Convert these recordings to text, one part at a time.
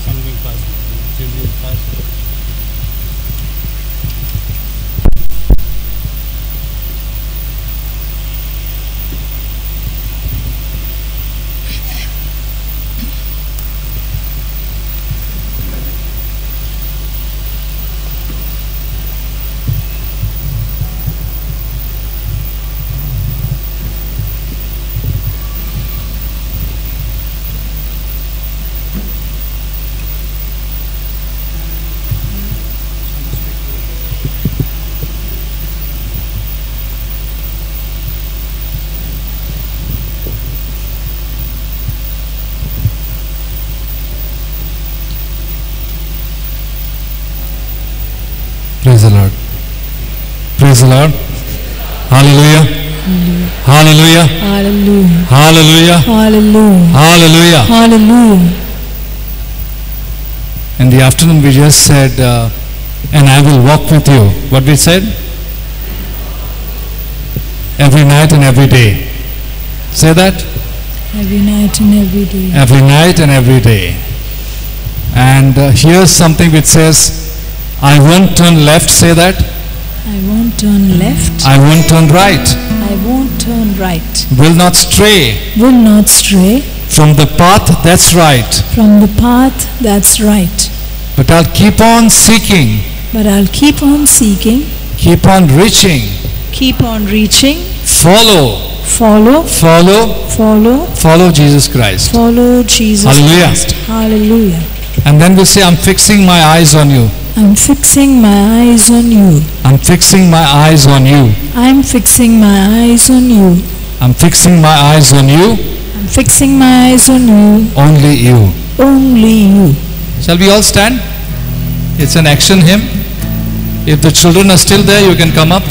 Something fast. Children fast. Praise the Lord. Praise the Lord. Hallelujah. Hallelujah. Hallelujah. Hallelujah. Hallelujah. Hallelujah. Hallelujah. In the afternoon we just said, and I will walk with you. What we said? Every night and every day. Say that? Every night and every day. Every night and every day. And here's something which says, I won't turn left, say that. I won't turn left. I won't turn right. I won't turn right. Will not stray. Will not stray. From the path that's right. From the path that's right. But I'll keep on seeking. But I'll keep on seeking. Keep on reaching. Keep on reaching. Follow. Follow. Follow. Follow. Follow Jesus Christ. Follow Jesus Hallelujah. Christ. Hallelujah. And then we say, I'm fixing my eyes on you. I'm fixing my eyes on you. I'm fixing my eyes on you. I'm fixing my eyes on you. I'm fixing my eyes on you. I'm fixing my eyes on you. Only you. Only you. Shall we all stand? It's an action hymn. If the children are still there, you can come up.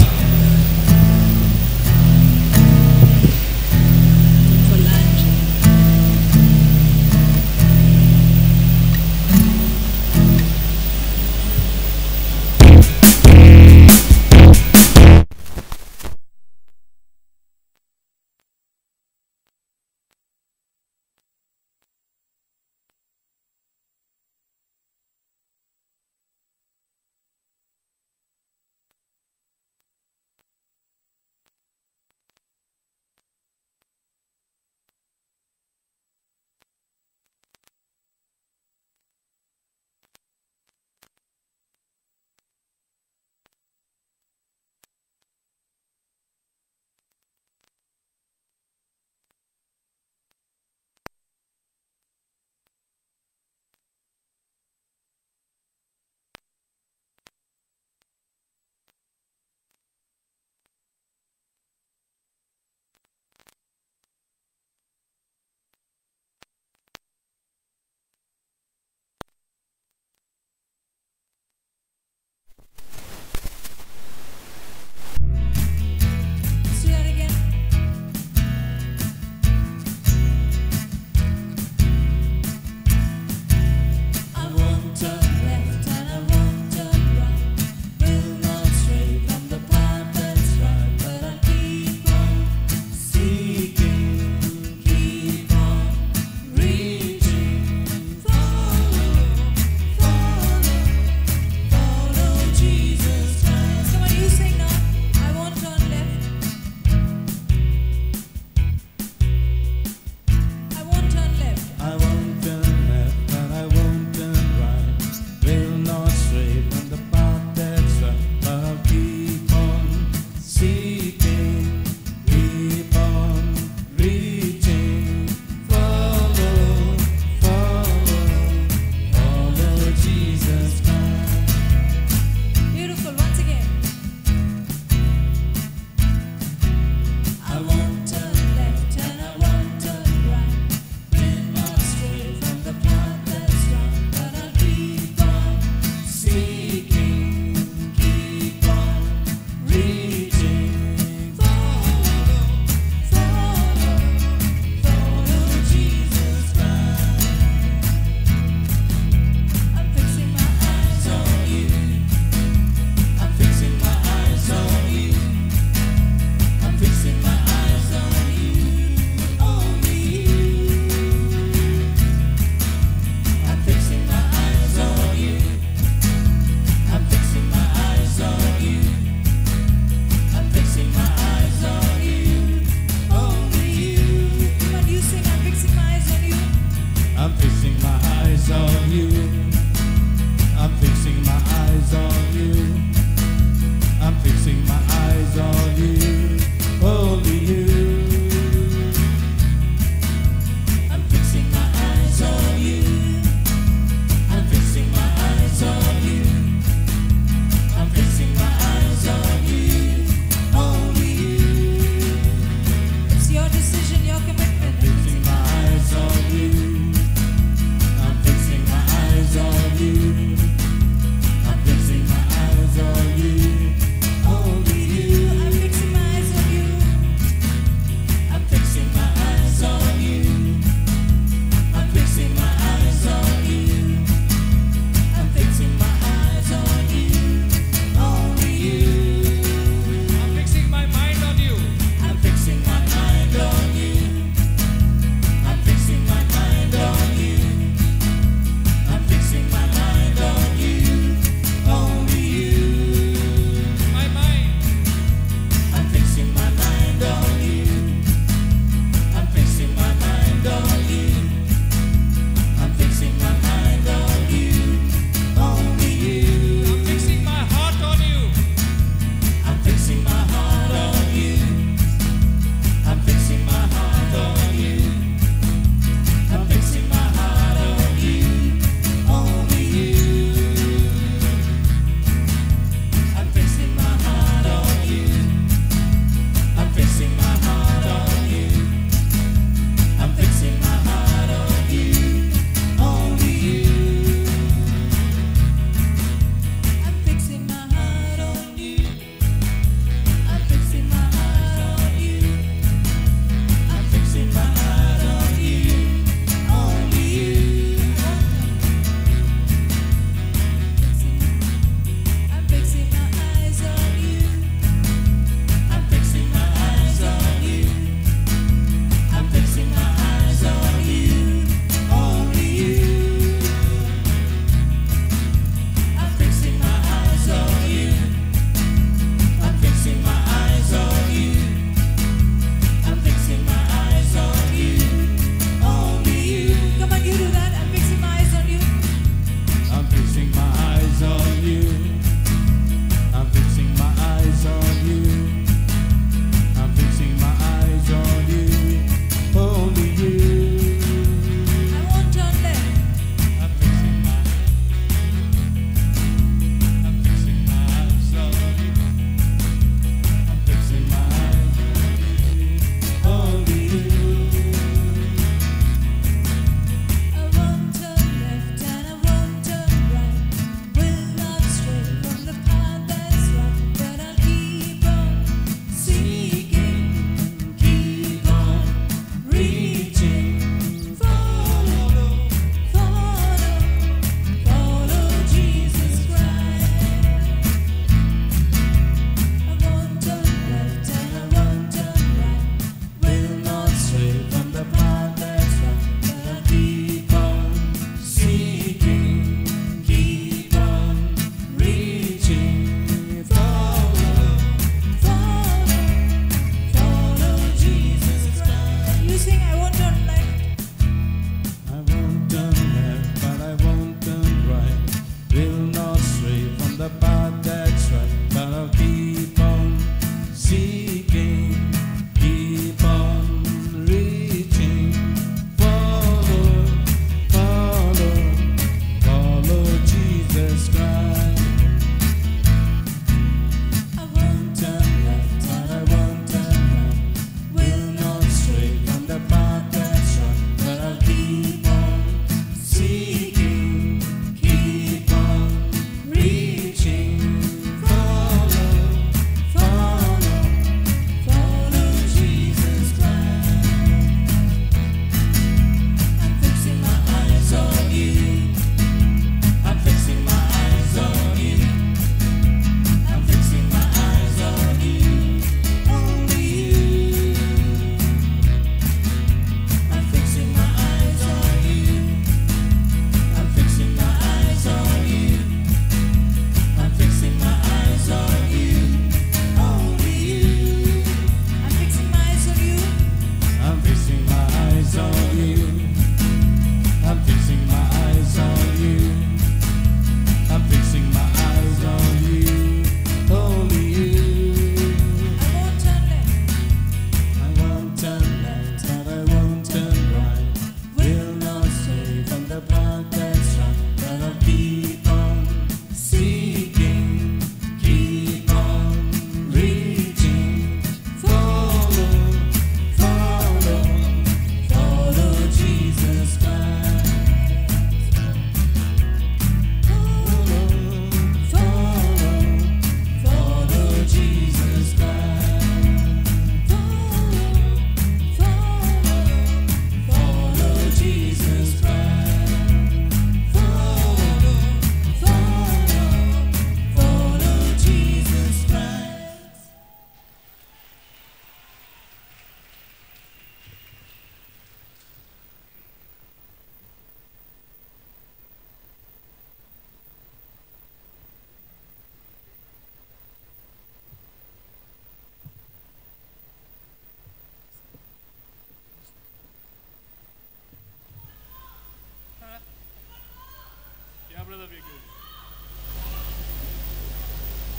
brother, we give.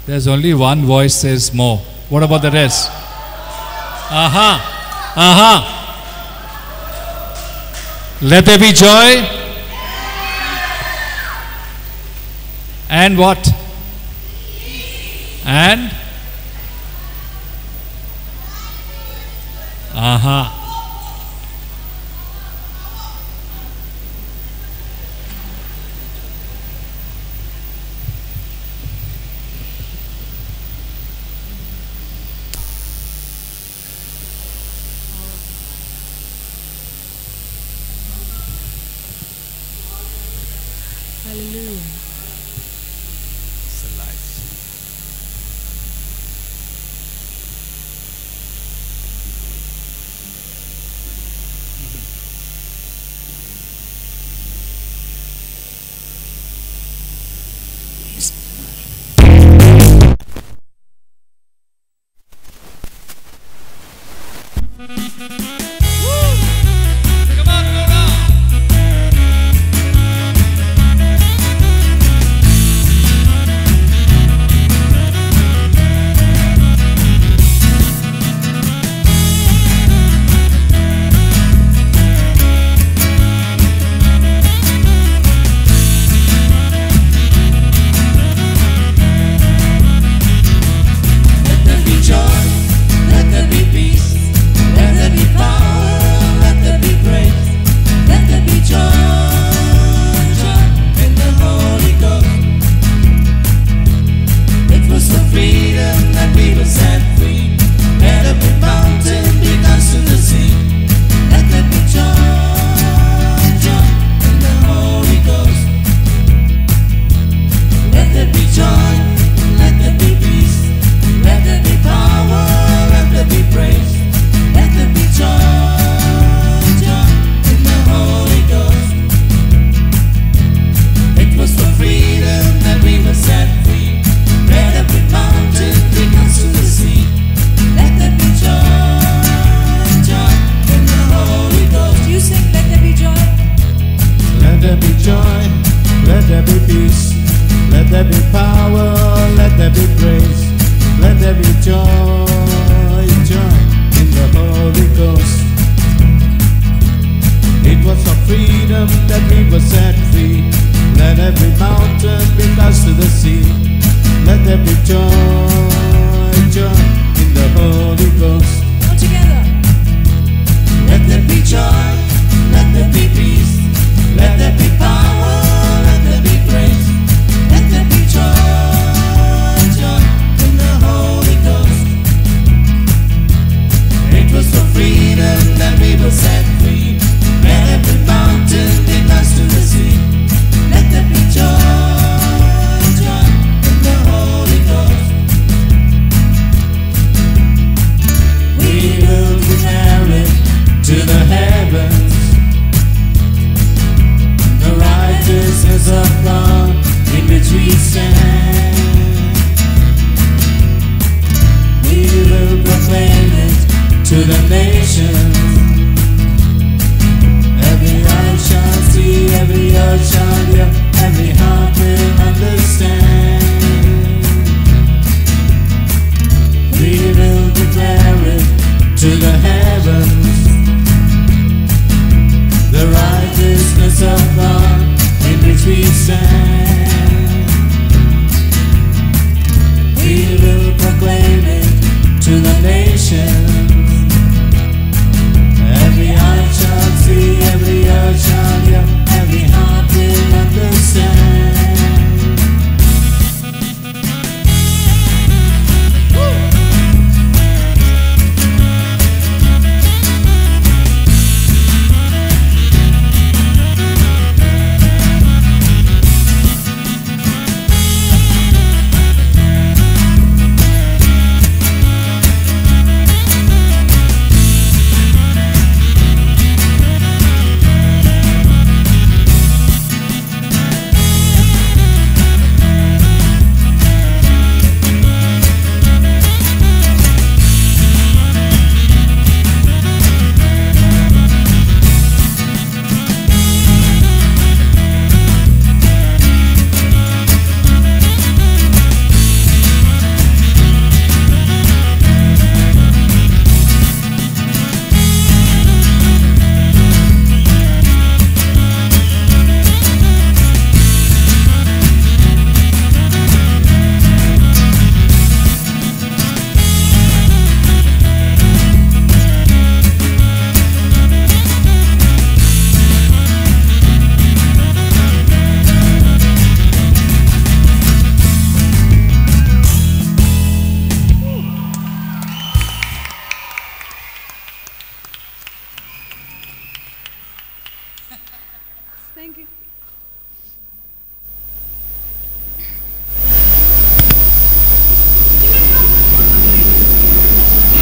There's only one voice says more. What about the rest? Aha. Aha. Let there be joy. And what? And? Aha. Hallelujah. It's the lights. Come on, go down. Let there be joy, let there be peace, let there be power, let there be praise, let there be joy, joy in the Holy Ghost. It was the freedom that we were set free. Let every mountain be cast to the sea. Let there be joy, joy in the Holy Ghost. Let there be joy, let there be peace, let there be power, let there be praise, let there be joy, joy in the Holy Ghost. It was for freedom that we were set free. Let every mountain be cast to the sea. Let there be joy, joy in the Holy Ghost. You sing, let there be joy. Let there be joy, let there be peace, let there be power, let there be praise, let there be joy, joy in the Holy Ghost. It was for freedom that we were set free. Let every mountain be cast to the sea. Let there be joy, joy in the Holy Ghost. All together. Let there be joy, let there be peace, let there be power, let there be praise, let there be joy, joy in the Holy Ghost. It was for freedom that we were set free. Let every mountain be cast to the sea. Let there be joy, joy in the Holy Ghost. We will declare it to the heavens, the righteousness of God in which we stand. We will proclaim it to the nations. Every eye shall see, every ear shall hear, every heart will understand. We will declare it to the heavens, the righteousness of God in which we stand. We will proclaim it to the nations. Every eye shall see, every ear shall hear, every heart will understand.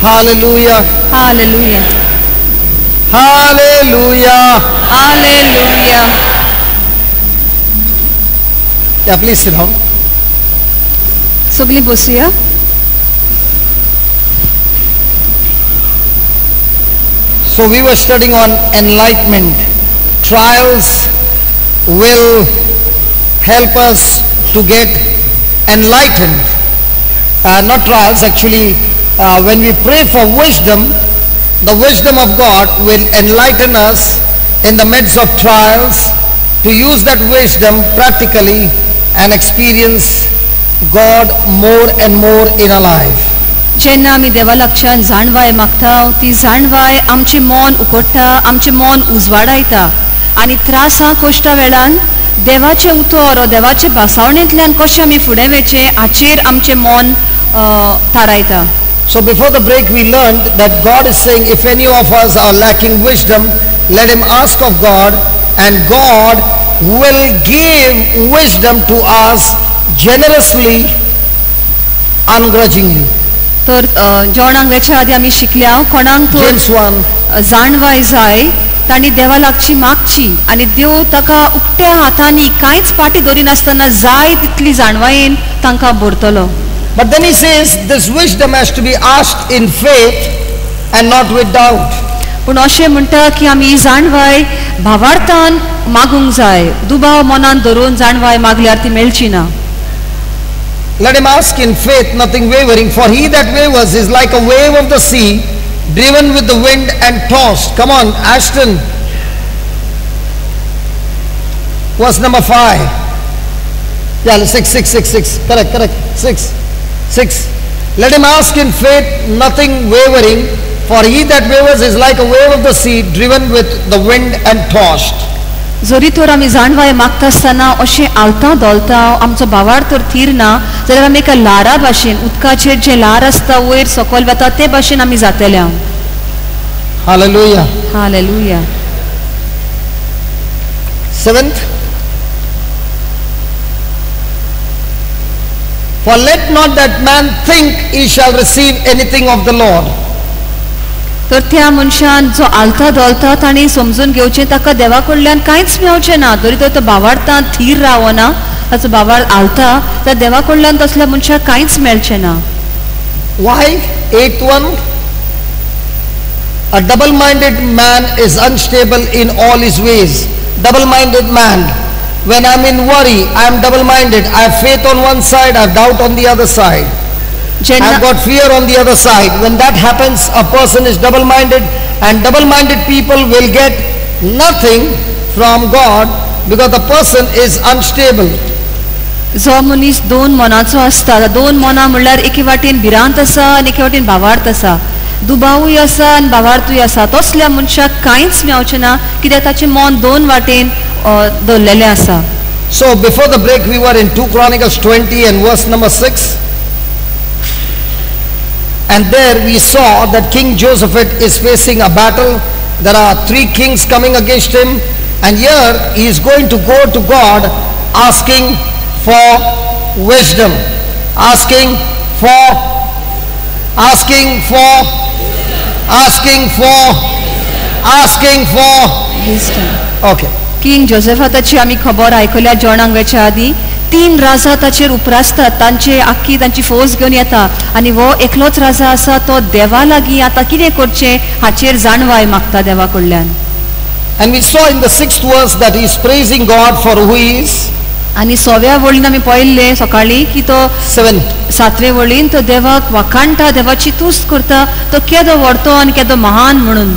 Hallelujah. Hallelujah. Hallelujah. Hallelujah. Yeah, please sit down. सगळीं बसुया. So we were studying on enlightenment. Trials will help us to get enlightened. Not trials, actually, when we pray for wisdom, the wisdom of God will enlighten us in the midst of trials to use that wisdom practically and experience God more and more in our life. जेन्ना आमी देवा लागच्यान जाणवाय मागता ती जाणवाय आमचें मन उकोडटा, आमचें मन उजवाडायता आनी त्रासां कश्टा वेळान देवाचें उतर वा देवाचे भासावणेंतल्यान कशें आमी फुडें वचचें हाचेर आमचें मन थारायता. So before the break we learned that God is saying if any of us are lacking wisdom, let him ask of God and God will give wisdom to us generously, ungrudgingly. तर जेवणाक वेच्या आदी आमी शिकल्या कोणाक तर James 1. जाणवाय जाय तांणी देवा लागची मागची आनी देव ताका उकट्या हातांनी कांयच पाटी दवरिनासतना जाय तितली जाणवायेन तांकां भरतलो. But then he says this wisdom has to be asked in faith and not with doubt. पूण अशें म्हणटा की आमी ही जाणवाय भावार्थान मागूंक जाय, दुबाव मनान धरून जाणवाय मागल्यार ती मेळची ना. Let him ask in faith, nothing wavering, for he that wavers is like a wave of the sea, driven with the wind and tossed. Come on, Ashton. Verse number 5. Yeah, 6, 6, 6, 6. Correct, correct. 6, 6. Let him ask in faith, nothing wavering, for he that wavers is like a wave of the sea, driven with the wind and tossed. जरी तर आमी जाणवाय मागता आसतना अशें आलता दोलता आमचो भावार्थ तर थीर ना जाल्यार आमी एका ल्हारा भाशेन उदकाचेर जें ल्हार आसता वयर सकयल वता ते भाशेन आमी जातले. Hallelujah. Hallelujah. Seventh. For let not that man think he shall receive anything of the Lord. तर त्या मनशान जो आलता दोलता ताणें समजून घेवचें ताका देवा कडल्यान कांयच मेळचें ना. तरी तर तो भावार्थान थीर रावना, ताचो भावार्थ आलता तर देवा कडल्यान तसल्या मनशाक कांयच मेळचें ना. Why? Eighth one. A double-minded man is unstable in all his ways. Double-minded man. When I'm in worry, I'm double-minded. I have faith on one side, I have doubt on the other side. I've got fear on the other side. When that happens, a person is double-minded, and double-minded people will get nothing from God because the person is unstable. जो मनीस दोन मनाचो आसता, दोन मनां म्हणल्यार एके वाटेन भिरांत आसा आनी एके वाटेन भावार्थ आसा, दुबावूय आसा आनी भावार्थूय आसा, तसल्या मनशाक कांयच मेळचें ना कित्याक ताचें मन दोन वाटेन दवरलेलें आसा. So before the break we were in 2 Chronicles 20 and verse number 6. And there we saw that King Jehoshaphat is facing a battle. There are 3 kings coming against him, and here he is going to go to God asking for wisdom, asking for, asking for, asking for, asking for wisdom. Okay. King जोसेफाताची आमी खबर आयकल्या जेवणाक वेच्या आदी. 3 राजा ताचेर उपरासतात, तांचे आख्खी तांची फौज घेवन येता आनी हो एकलोच राजा आसा तो देवा लागीं आतां कितें करचें हाचेर जाणवाय मागता देवा कडल्यान. And we saw in the 6th verse that he is praising God for who he is. आनी 6व्या वळीन आमी पळयल्लें सकाळीं की तो 7 7वे वळीन तो देवाक वाखाणटा, देवाची तुस्त करता, तो केदो व्हडतो आनी केदो महान म्हणून.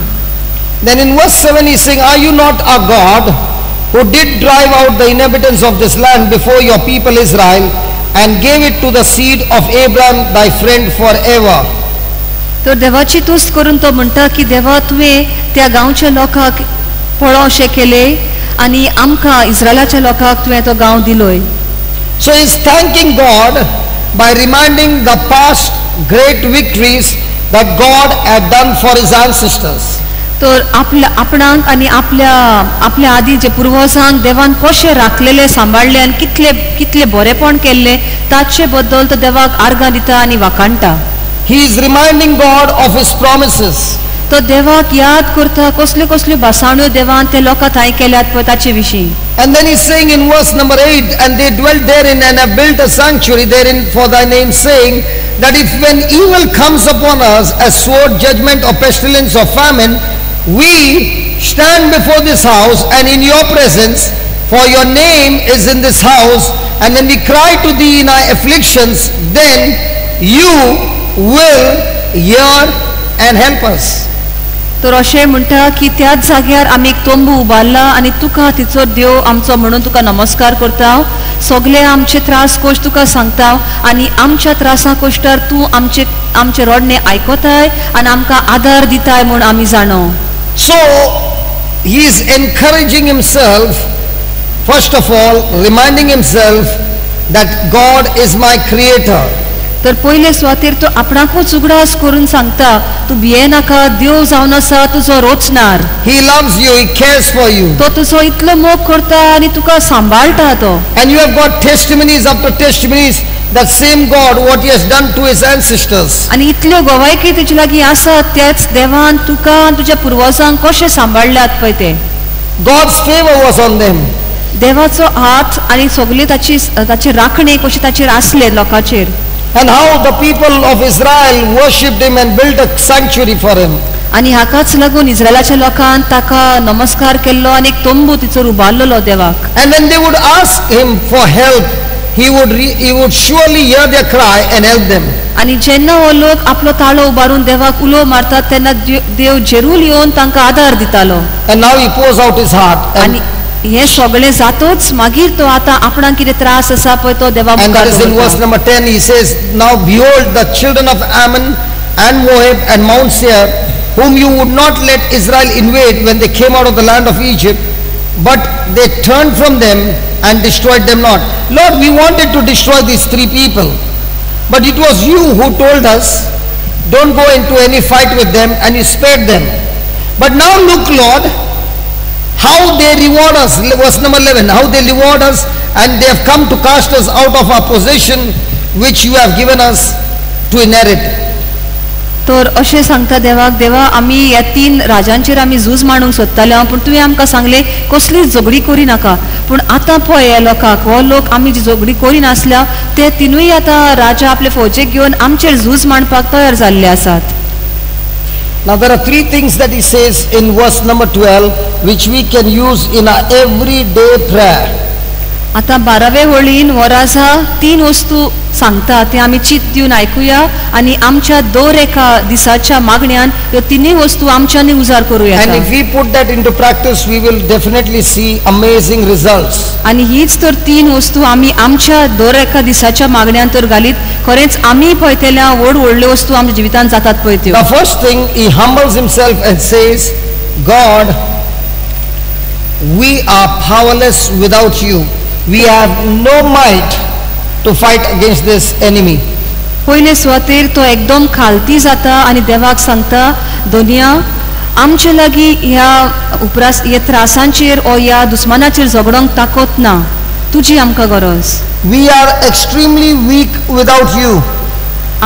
Then in verse 7 he is saying, are you not our God who did drive out the inhabitants of this land before your people Israel and gave it to the seed of Abraham thy friend forever? तर देवाची तुस्त करून तो म्हणटा की देवा तुवें त्या गांवच्या लोकांक पळोवशें केलें आनी आमकां इस्रायलाच्या लोकांक तुवें तो गांव दिलोय. So he is thanking God by reminding the past great victories that God had done for his ancestors. तर आपल्या आपणाक आनी आपल्या आपल्या आदी जे पुर्वजांक देवान कशें राखलेले सांबाळ्ळे आनी कितले कितले बरेपण केल्ले ताचे बद्दल तो देवाक आर्गां दिता आनी वाखाणटा. He is reminding God of his promises. तो देवाक याद करता कसल्यो कसल्यो भासावण्यो देवान ते लोकां थांय केल्यात पळय ताचे विशीं. And then he's saying in verse number 8, and they dwelt therein and have built a sanctuary therein for thy name, saying that if when evil comes upon us as sword, judgment, or pestilence, or famine, we stand before this house and in your presence, for your name is in this house, and when we cry to thee in our afflictions, then you will hear and help us. तर अशें म्हणटा की त्याच जाग्यार आमी एक तंबू उबारला आनी तुका तिचो देव आमचो म्हणून तुका नमस्कार करता, सगळे आमचे त्रास कोश तुका सांगता आनी आमच्या त्रासां कोश्टार तूं आमचे आमचे रडणे आयकताय आनी आमकां आदार दिताय म्हूण आमी जाणो. So he is encouraging himself, first of all reminding himself that God is my creator. तर पयले सुवातेर तो आपणाकूच उगडास करून सांगता, तूं भियेनाका, देव जावन आसा तुजो रोचणार. He loves you, he cares for you. तो तुजो इतलो मोग करता आनी तुका सांबाळटा तो. And you have got testimonies after testimonies that same God what he has done to his ancestors. आनी इतल्यो गवायकी तुजे लागीं आसात त्याच देवान तुका आनी तुज्या पुर्वजांक कशें सांबाळल्यात पळय ते. God's favor was on them. देवाचो हात आनी सगळी ताची ताची राखणे कशी ताचेर आसले लोकांचेर. And how the people of Israel worshipped him and built a sanctuary for him. आनी हाकाच लागून इस्रायलाच्या लोकान ताका नमस्कार केल्लो आनी एक तंबू तिचोर उबारलेलो देवाक. And when they would ask him for help, he would surely hear their cry and help them. आनी जेन्ना हो लोक आपलो ताळो उबारून देवाक उलो मारतात तेन्ना देव जेरूल येवन तांकां आदार दितालो. And now he pours out his heart. आनी हे सगळे जातोच मागीर तो आतां आपणाक कितें त्रास आसा पळय तो देवा And that is in verse number 10, he says, now behold the children of Ammon and Moab and Mount Seir, whom you would not let Israel invade when they came out of the land of Egypt, but they turned from them and destroyed them not. Lord, we wanted to destroy these three people, but it was you who told us, don't go into any fight with them, and you spared them. But now look, Lord, how they reward us, verse number 11, how they reward us, and they have come to cast us out of our possession which you have given us to inherit. तर अशें सांगता देवाक, देवा आमी ह्या तीन राजांचेर आमी झूज मांडूंक सोदताले पूण तुवें आमकां सांगलें कसलीच झगडी करी नाका, पूण आतां पळय ह्या लोकांक, हो लोक आमी जी झगडी करिनासल्या ते तिनूय आतां राजा आपले फौजेक घेवन आमचेर झूज मांडपाक तयार जाल्ले आसात. Now there are three things that he says in verse number 12 which we can use in our everyday prayer. आतां 12वे होळीन हो राजा तीन वस्तू सांगता ते आमी चित दिवन आयकुया आनी आमच्या दर एका दिसाच्या मागण्यान ह्यो तिनूय वस्तू आमच्यांनी उजार करूया. And if we put that into practice, we will definitely see amazing results. आनी हीच तर तीन वस्तू आमी आमच्या दर एका दिसाच्या मागण्यान तर घालीत खरेंच आमी पळयतल्या व्हड व्हडल्यो वस्तू आमच्या जिवितांत जातात पळय त्यो. The first thing, he humbles himself and says, God, we are powerless without you. We have no might to fight against this enemy. पयले सुवातेर तो एकदम खालती जाता आनी देवाक सांगता, दोनिया आमचे लागीं ह्या उपरास ह्या त्रासांचेर ओ ह्या दुस्मानाचेर झगडोंक ताकत ना, तुजी आमकां गरज. We are extremely weak without you.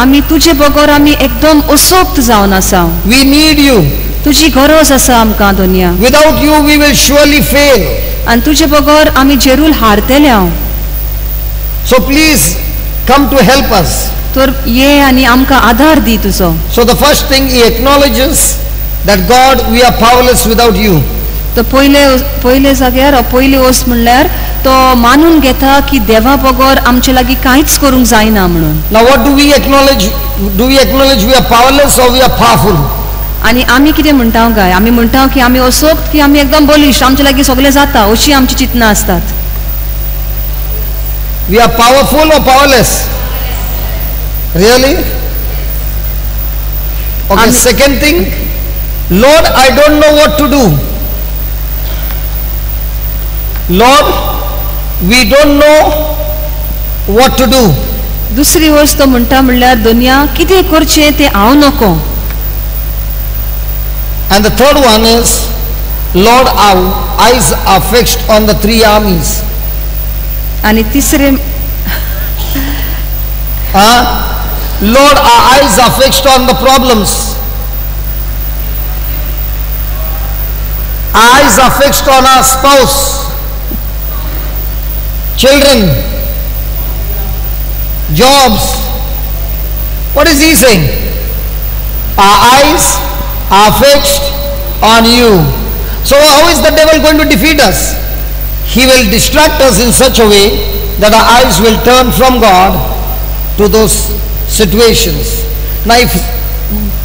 आमी तुजे बगर आमी एकदम असक्त जावन आसा. We need you. तुजी गरज आसा आमकां Doniya. Without you we will surely fail. आनी तुजे बगर आमी जेरूल हारतले. So please come to help us. तर ये आनी आमकां आधार दी तुजो. So the first thing, he acknowledges that God, we are powerless without you. तो पयले पयले जाग्यार पयली वस्त म्हणल्यार तो मानून घेता की देवा बगर आमचे लागीं कांयच करूंक जायना म्हणून. Now what do we acknowledge? Do we acknowledge we are powerless or we are powerful? आनी आमी कितें म्हणटा काय? आमी म्हणटा की आमी असोक्त की आमी एकदम बलिश्ट, आमचे लागीं सगळें जाता अशी आमची चिंतना आसतात. We are powerful or powerless? Really? Okay, second thing, Lord, I don't know what to do. Lord, we don't know what to do. दुसरी वस्त म्हणटा म्हणल्यार दुनिया कितें करचें तें हांव नको. And the third one is, Lord, our eyes are fixed on the three armies. आणि तिसरे Lord, our eyes are fixed on the problems. Our eyes are fixed on our spouse, children, jobs. What is he saying? Our eyes are fixed on you. So how is the devil going to defeat us? He will distract us in such a way that our eyes will turn from God to those situations. Now if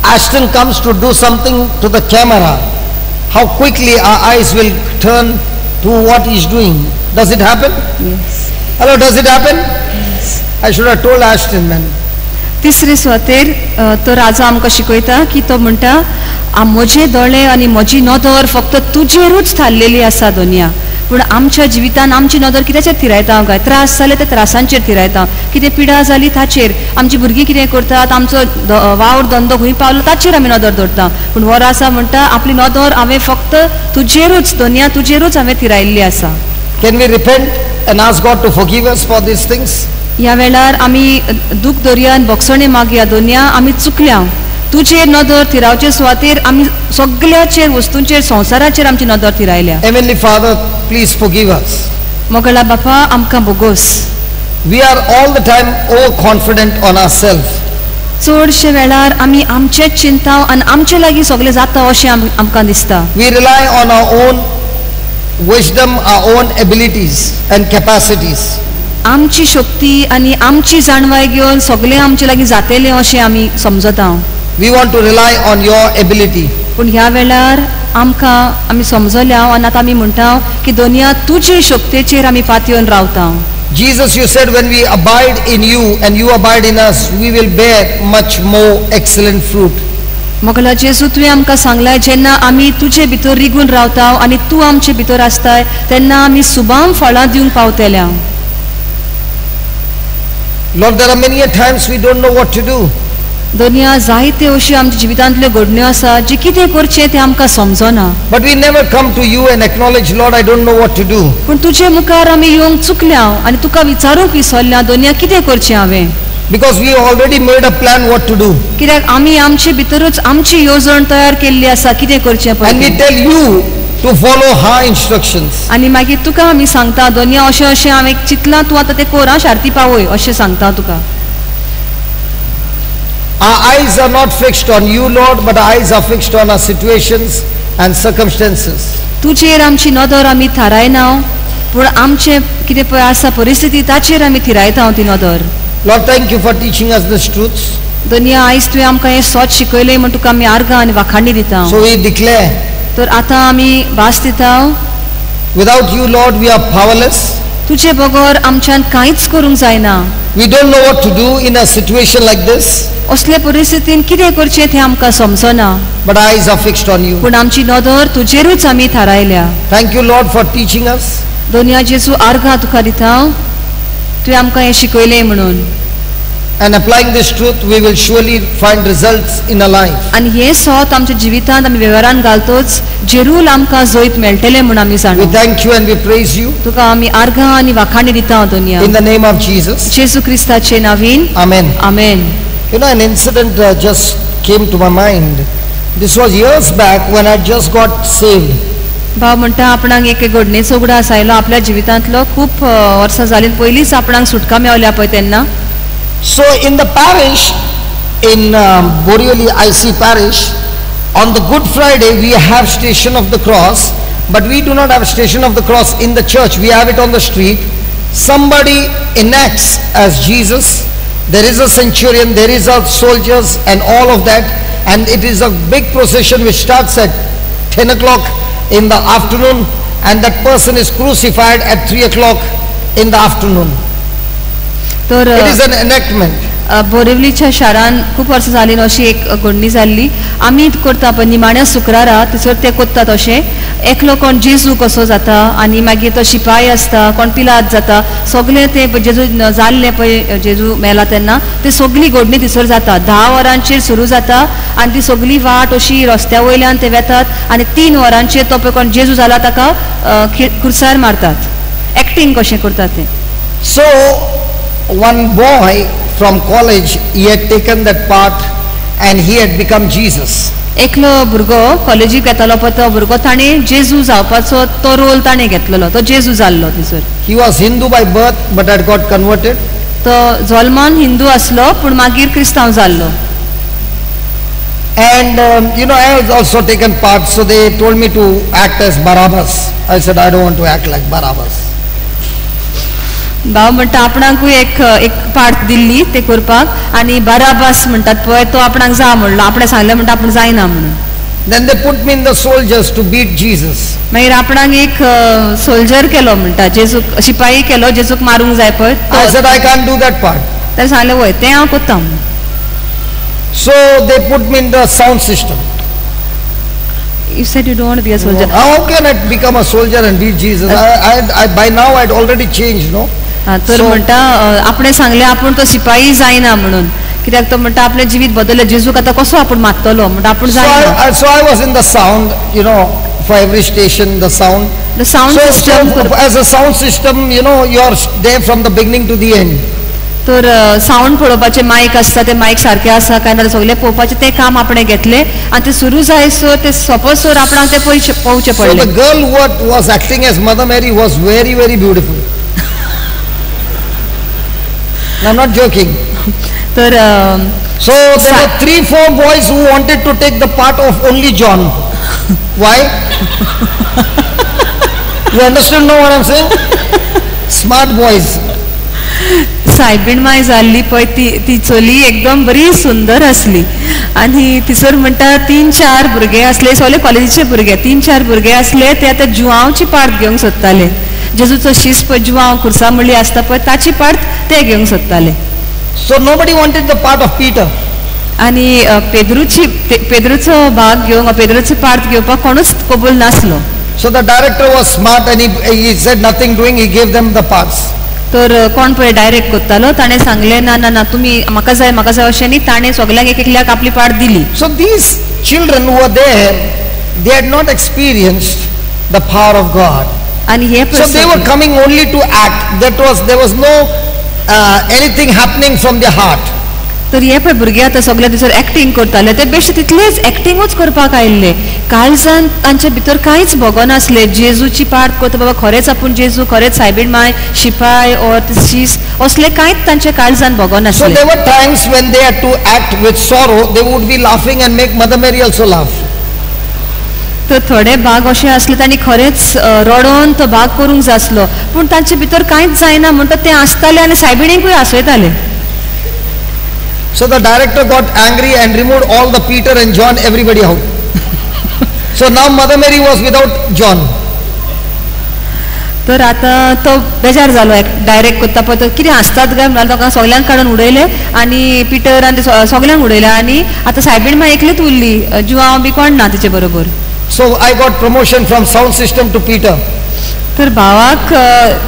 Ashton comes to do something to the camera, how quickly our eyes will turn to what he's doing. Does it happen? Yes. Hello, does it happen? Yes. I should have told Ashton, man. तिसरे सुवातेर तो राजा आमकां शिकयता की तो म्हणटा म्हजे दोळे आनी म्हजी नदर फक्त तुजेरूच थारलेली आसा दोनया. पूण आमच्या जिवितान आमची नदर कित्याचेर थिरायता काय? त्रास जाले त्या त्रासांचेर थिरायता, कितें पिडा जाली ताचेर, आमची भुरगीं कितें करतात, आमचो वावर धंदो खंय पावलो ताचेर आमी नदर दवरता. पूण हो राजा म्हणटा आपली नदर हांवें फक्त तुजेरूच दोनया तुजेरूच हांवें थिरायल्ली आसा. Can we repent and ask God to forgive us for these things? ह्या वेळार आमी दूख दर्या आनी भोगसणे मागया दोनया आमी चुकल्या. तुजेर नदर थिरावचे सुवातेर आमी सगळ्याचेर वस्तूंचेर संवसाराचेर आमची नदर थिरायल्या. Heavenly Father, please forgive us. मोगळा बापा आमकां बोगोस. We are all the time overconfident on ourselves. चडशे वेळार आमी आमचेच चिंता आनी आमचे लागीं सगळें जाता अशें आमकां दिसता. We rely on our own wisdom, our own abilities and capacities. आमची शक्ती आनी आमची जाणवाय घेवन सगळें आमचे लागीं जातेलें अशें आमी समजता. We want to rely on your ability. पूण ह्या वेळार आमकां आमी समजल्या आनी आतां आमी म्हणटा की दोनया तुजे शक्तेचेर आमी पातयेवन रावता. Jesus, you said when we abide in you and you abide in us, we will bear much more excellent fruit. Mogla जेजू तुवें आमकां सांगलाय जेन्ना आमी तुजे भितर रिगून रावता आनी तूं आमचे भितर आसताय तेन्ना आमी सुबाम फळां दिवंक पावतल्या. Lord, there are many a times we don't know what to do. दोनया जायते अश्यो आमच्या जिवितांतल्यो घडण्यो आसा जी कितें करचें तें आमकां समजना. But we never come to you and acknowledge, Lord, I don't know what to do. पूण तुजे मुखार आमी येवंक चुकल्या आनी तुका विचारूंक विसरल्या दोनया कितें करचें हांवें. Because we already made a plan what to do. कित्याक आमी आमचे भितरूच आमची येवजण तयार केल्ली आसा कितें करचें पळय. And we tell you to follow her instructions. आनी मागीर तुका आमी सांगता दोनया अशें अशें हांवें चिंतलां तूं आतां तें कर आं शार्ती पावय अशें सांगता तुका. Our eyes are not fixed on you, Lord, but our eyes are fixed on our situations and circumstances. तुजेर आमची नदर आमी थारायना पूण आमचे कितें पळय आसा परिस्थिती ताचेर आमी थिरायता ती नदर. Lord, thank you for teaching us these truths. दोनया आयज तुवें आमकां हें सोच शिकयलें म्हूण तुका आमी आर्गां आनी वाखाणी दिता. So we declare. तर आतां आमी भास दिता. Without you, Lord, we are powerless. तुजे बगर आमच्यान कांयच करूंक जायना. We don't know what to do in a situation like this. असले परिस्थितीन कितें करचें तें आमकां समजना. But our eyes are fixed on you. पूण आमची नदर तुजेरूच आमी थारायल्या. Thank you, Lord, for teaching us. दोनया जेजू आर्गां तुका दिता तुवें आमकां हें शिकयलें म्हणून. And applying this truth, we will surely find results in our life. आनी हें सोत आमच्या जिवितांत आमी वेव्हारान घालतोच जेरूल आमकां जैत मेळटलें म्हूण आमी जाणा. We thank you and we praise you. तुका आमी आर्गां आनी वाखाणी दिता दोनया. In the name of Jesus. जेजू क्रिस्ताचे नावीन. Amen. Amen. You know, an incident just came to my mind. This was years back when I just got saved. भाव म्हणटा आपणाक एक घडणेचो उगडास आयलो आपल्या जिवितांतलो खूब वर्सां जालीं पयलींच आपणाक सुटका मेवल्या पळय तेन्ना. So in the parish, in Borivali IC parish, on the Good Friday we have Station of the Cross, but we do not have Station of the Cross in the church, we have it on the street. Somebody enacts as Jesus, there is a centurion, there is a soldiers and all of that, and it is a big procession which starts at 10 o'clock in the afternoon, and that person is crucified at 3 o'clock in the afternoon. तर It is an enactment. बोरिवलीच्या शारान खूब वर्सां जालीं अशी एक घडणी जाल्ली. आमी करता पळय निमाण्या शुक्रारा थंयसर ते करतात अशें एकलो कोण जेजू कसो जाता आनी मागीर तो शिपाय आसता कोण पिलात जाता सगळें ते जेजू जाल्लें पळय जेजू मेला तेन्ना ते सगळी घडणी थंयसर जाता. 10 वरांचेर सुरू जाता आनी ती सगळी वाट अशी रस्त्या वयल्यान ते वेतात आनी 3 वरांचेर तो पळय कोण जेजू जाला ताका खुर्सार मारतात. एक्टींग कशें करतात तें. So one boy from college, he had taken that part and he had become Jesus. एकलो भुरगो कॉलेजीक येतालो पळय तो भुरगो ताणें जेजू जावपाचो तो रोल ताणें घेतलेलो, तो जेजू जाल्लो थंयसर. He was Hindu by birth but had got converted. तो जल्मान हिंदू आसलो पूण मागीर क्रिस्तांव जाल्लो. And you know, I had also taken part, so they told me to act as Barabbas. I said, I don't want to act like Barabbas. भाव म्हणटा आपणाकूय एक एक पार्ट दिल्ली ते करपाक आनी बाराबास म्हणटात पळय तो आपणाक जा म्हणलो, आपणें सांगलें म्हणटा आपूण जायना म्हणून. Then they put me in the soldiers to beat Jesus. मागीर आपणाक एक सोल्जर केलो म्हणटा, जेजूक शिपाई केलो, जेजूक मारूंक जाय पळय. I said, I can't do that part. ताणें सांगलें वय तें हांव करता म्हणून. So they put me in the sound system. You said you don't want to be a soldier. How can I become a soldier and beat Jesus? I by now I had already changed, no? तर म्हणटा आपणें सांगलें आपूण तो शिपाई जायना म्हणून, कित्याक तो म्हणटा आपलें जिवीत बदललें, जेजूक आतां कसो आपूण मारतलो म्हणटा आपूण जायना. So I was in the sound, you know, for every station the sound. The sound system. So as a sound system, you know, you are there from the beginning to the end. तर sound पळोवपाचें मायक आसता, ते मायक सारकें आसा काय ना सगळें पळोवपाचें तें काम आपणें घेतलें आनी तें सुरू जायसर तें सोंपसर आपणाक तें पयशे पळोवचें पडलें. So the girl who was acting as Mother Mary was very very beautiful. I'm not joking. तर so there were 3-4 boys who wanted to take the part of only John. Why? You understand now what I'm saying? Smart boys. सायबीण my जाल्ली पळय ती ती चली एकदम बरी सुंदर आसली आनी तिसर म्हणटा 3-4 भुरगे आसले, सगळे कॉलेजीचे भुरगे, 3-4 भुरगे आसले ते आतां जुआंवची पार्ट घेवंक सोदताले. जेजूचो शीस पळय जुआंव खुर्सा म्हणली आसता पळय ताची पार्ट ते घेवंक सोदताले. So nobody wanted the part of Peter. आनी पेद्रूची पेद्रूचो भाग घेवंक, पेद्रूचो पार्ट घेवपाक कोणूच कबूल नासलो. So the director was smart and he said nothing doing, he gave them the parts. तर कोण पळय डायरेक्ट करतालो ताणें सांगलें ना ना ना तुमी म्हाका जाय म्हाका जाय अशें न्ही, ताणें सगल्यांक एक एकल्याक आपली पार्ट दिली. So these children who were there, they had not experienced the power of God. आनी हे So they were coming only to act. That was, there was no anything happening from their heart. तर हे पळय भुरगे आतां सगळे दिसर acting करताले, ते बेश्टे तितलेच एक्टिंगूच करपाक आयिल्ले, काळजान तांचे भितर कांयच भोगनासलें. जेजूची पार्ट करता बाबा खरेंच आपूण जेजू, खरेंच सायबीण माय शिपाय ओर शीस असले कांयच तांच्या काळजान भोगनासलें. So there were times when they had to act with sorrow, they would be laughing and make Mother Mary also laugh. तर थोडे भाग अशे आसले तांणी खरेंच रडोन तो भाग करूंक जाय आसलो, पूण तांचे भितर कांयच जायना म्हणटा ते आसताले आनी सायबिणीकूय आसयताले. So the director got angry and removed all the Peter and John, everybody out. So now Mother Mary was without John. तर आता तो बेजार जालो, डायरेक्ट करता पळय तो कितें आसतात काय म्हणल्यार ताका सगल्यांक काडून उडयले आनी पिटर आनी सगल्यांक उडयले आनी आतां सायबीण माय एकलीच उरली, जुआंव बी कोण ना तिचे बरोबर. So I got promotion from sound system to Peter. तर भावाक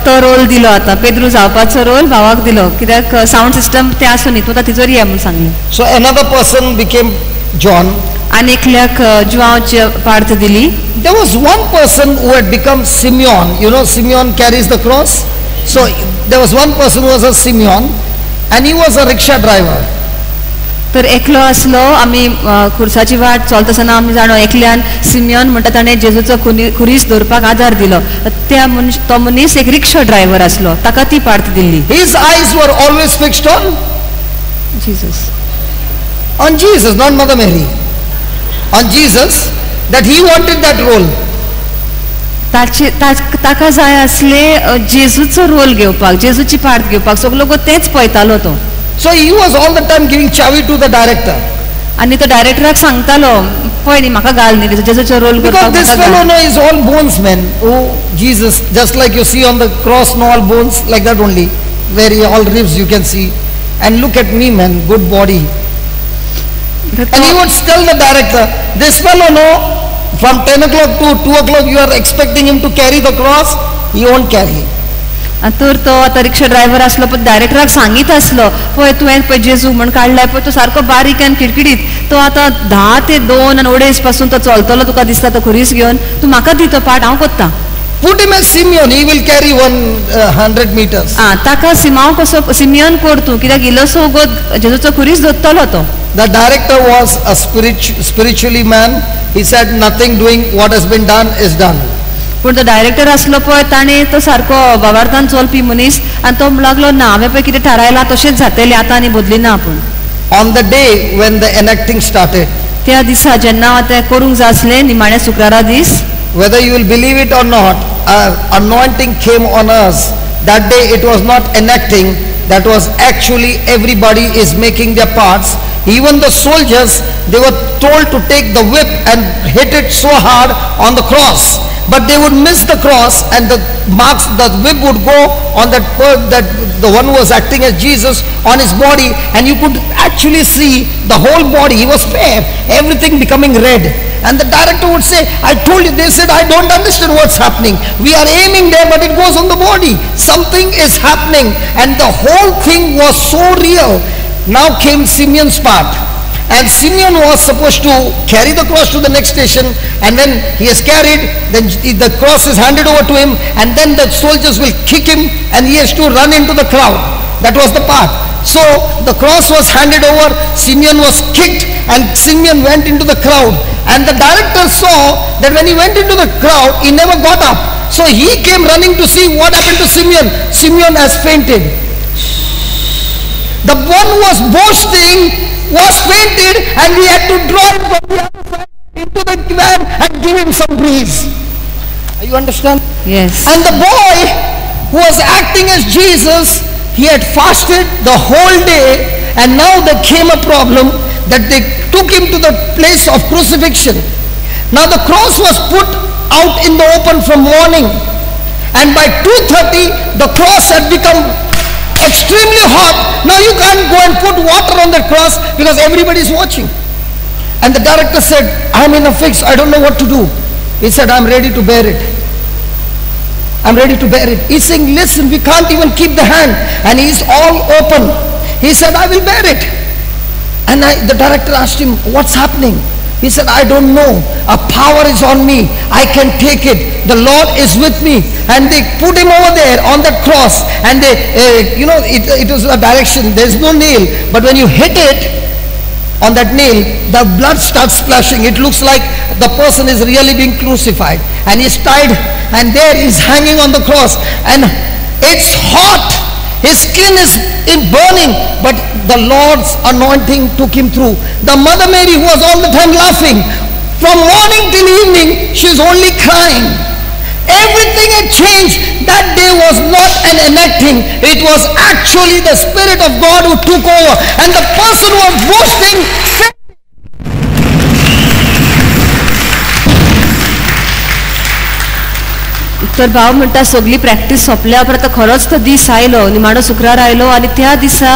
तो रोल दिलो, आतां पेद्रू जावपाचो रोल भावाक दिलो, कित्याक सावंड सिस्टम तें आसूं न्ही, तूं आतां तिजोर ये म्हूण सांगलें. So another person became John. आनी एकल्याक जुआंवची पार्ट दिली. There was one person who had become Simeon. You know, Simeon carries the cross. So there was one person who was a Simeon and he was a rickshaw driver. तर एकलो आसलो, आमी खुर्साची वाट चलता आसतना आमी जाणो एकल्यान सिमियन म्हणटा ताणें जेजूचो खुरीस दवरपाक आदार दिलो. त्या मनीस, तो मनीस एक रिक्षा ड्रायव्हर आसलो, ताका ती part Delhi. His eyes were always fixed on Jesus. On Jesus, not Mother Mary. On Jesus, that he wanted that role. ताचे ताका जाय आसले जेजूचो रोल घेवपाक, जेजूची पार्ट घेवपाक, सगलो तेंच पळयतालो तो. So he was all the time giving chavi to the director. आनी तो डायरेक्टराक सांगतालो पळय न्ही म्हाका घाल न्ही जेजूचो रोल करपाक. Because this fellow no is all bones man. Oh Jesus, just like you see on the cross, no all bones like that only, very all ribs you can see. And look at me man, good body. And he would tell the director, this fellow no, from 10 o'clock to 2 o'clock you are expecting him to carry the cross, he won't carry. तर तो आतां रिक्षा driver आसलो पण डायरेक्टराक सांगीत आसलो पळय तुवें पळय जेजू म्हण काडलाय पळय तो सारको बारीक आनी किडकिडीत, तो आतां 10 ते 2 आनी 2.5 पासून तो चलतलो तुका दिसता तो खुरीस घेवन, तूं म्हाका दी तो पार्ट हांव कोत्ता. Put him as Simeon, he will carry 100 meters. ताका सिमांव कसो सिमियन कर तूं, कित्याक इल्लोसो वगत जेजूचो खुरीस धरतलो तो. The director was a spiritually man. He said nothing doing, what has been done is done. पूण तो डायरेक्टर आसलो पळय ताणें तो सारको बाबार्थान चलपी मनीस आनी तो लागलो ना हांवें पळय कितें थारायलां तशेंच जातलें आतां आनी बदली ना आपूण. On the day when the enacting started, त्या दिसा जेन्ना तें करूंक जाय आसलें निमाण्या शुक्रारा दीस, whether you will believe it or not, anointing came on us. That day it was not enacting, that was actually everybody is making their parts. Even the soldiers, they were told to take the whip and hit it so hard on the cross, but they would miss the cross and the marks, the whip would go on that the one who was acting as Jesus on his body, and you could actually see the whole body. He was fair, everything becoming red. And the director would say, I told you. They said, I don't understand what's happening. We are aiming there, but it goes on the body. Something is happening. And the whole thing was so real. Now came Simeon's part. And Simeon was supposed to carry the cross to the next station, and when he is carried, then the cross is handed over to him, and then the soldiers will kick him and he has to run into the crowd. That was the part. So the cross was handed over, Simeon was kicked, and Simeon went into the crowd. And the director saw that when he went into the crowd, he never got up. So he came running to see what happened to Simeon. Simeon has fainted. The one who was boasting was fainted, and we had to draw him from the other side into the van and give him some breeze. You understand? Yes. And the boy who was acting as Jesus, he had fasted the whole day, and now there came a problem that they took him to the place of crucifixion. Now the cross was put out in the open from morning, and by 2:30 the cross had become extremely hot. Now you can't go and put water on the cross because everybody is watching. And the director said, I'm in a fix, I don't know what to do. He said, I'm ready to bear it. I'm ready to bear it. He's saying, listen, we can't even keep the hand, and he's all open. He said, I will bear it. And the director asked him, what's happening? He said, I don't know. A power is on me. I can take it. The Lord is with me. And they put him over there on that cross. And they, it was a direction. There's no nail. But when you hit it on that nail, the blood starts splashing. It looks like the person is really being crucified. And he's tied, and there he's hanging on the cross. And it's hot. His skin is burning, but the Lord's anointing took him through. The Mother Mary, who was all the time laughing, from morning till evening, she's only crying. Everything had changed. That day was not an enacting. It was actually the Spirit of God who took over. And the person who was boasting. तर भाव म्हणटा सगळी practice सोंपल्या उपरांत खरोच तो दीस आयलो, निमाणो शुक्रार आयलो आनी त्या दिसा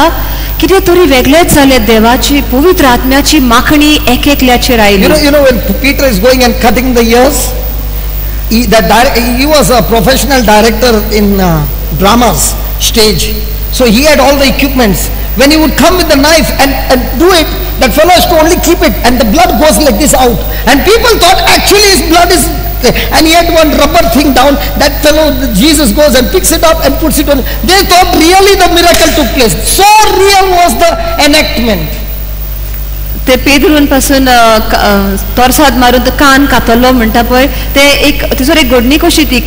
कितें तरी वेगळेंच जालें. देवाची पवित्र आत्म्याची माखणी एक एकल्याचेर आयली. You know when Peter is going and cutting the ears, he was a professional director in dramas stage, so he had all the equipments. When he would come with the knife and do it, that fellow has to only keep it, and the blood goes like this out. And people thought actually his blood is, and he had one rubber thing down. That fellow, Jesus goes and picks it up and puts it on. They thought really the miracle took place. So real was the enactment. ते पेद्रून पासून तोरसाद मारून तो कान कातरलो म्हणटा पळय, ते एक थंयसर एक घडणी कशी ती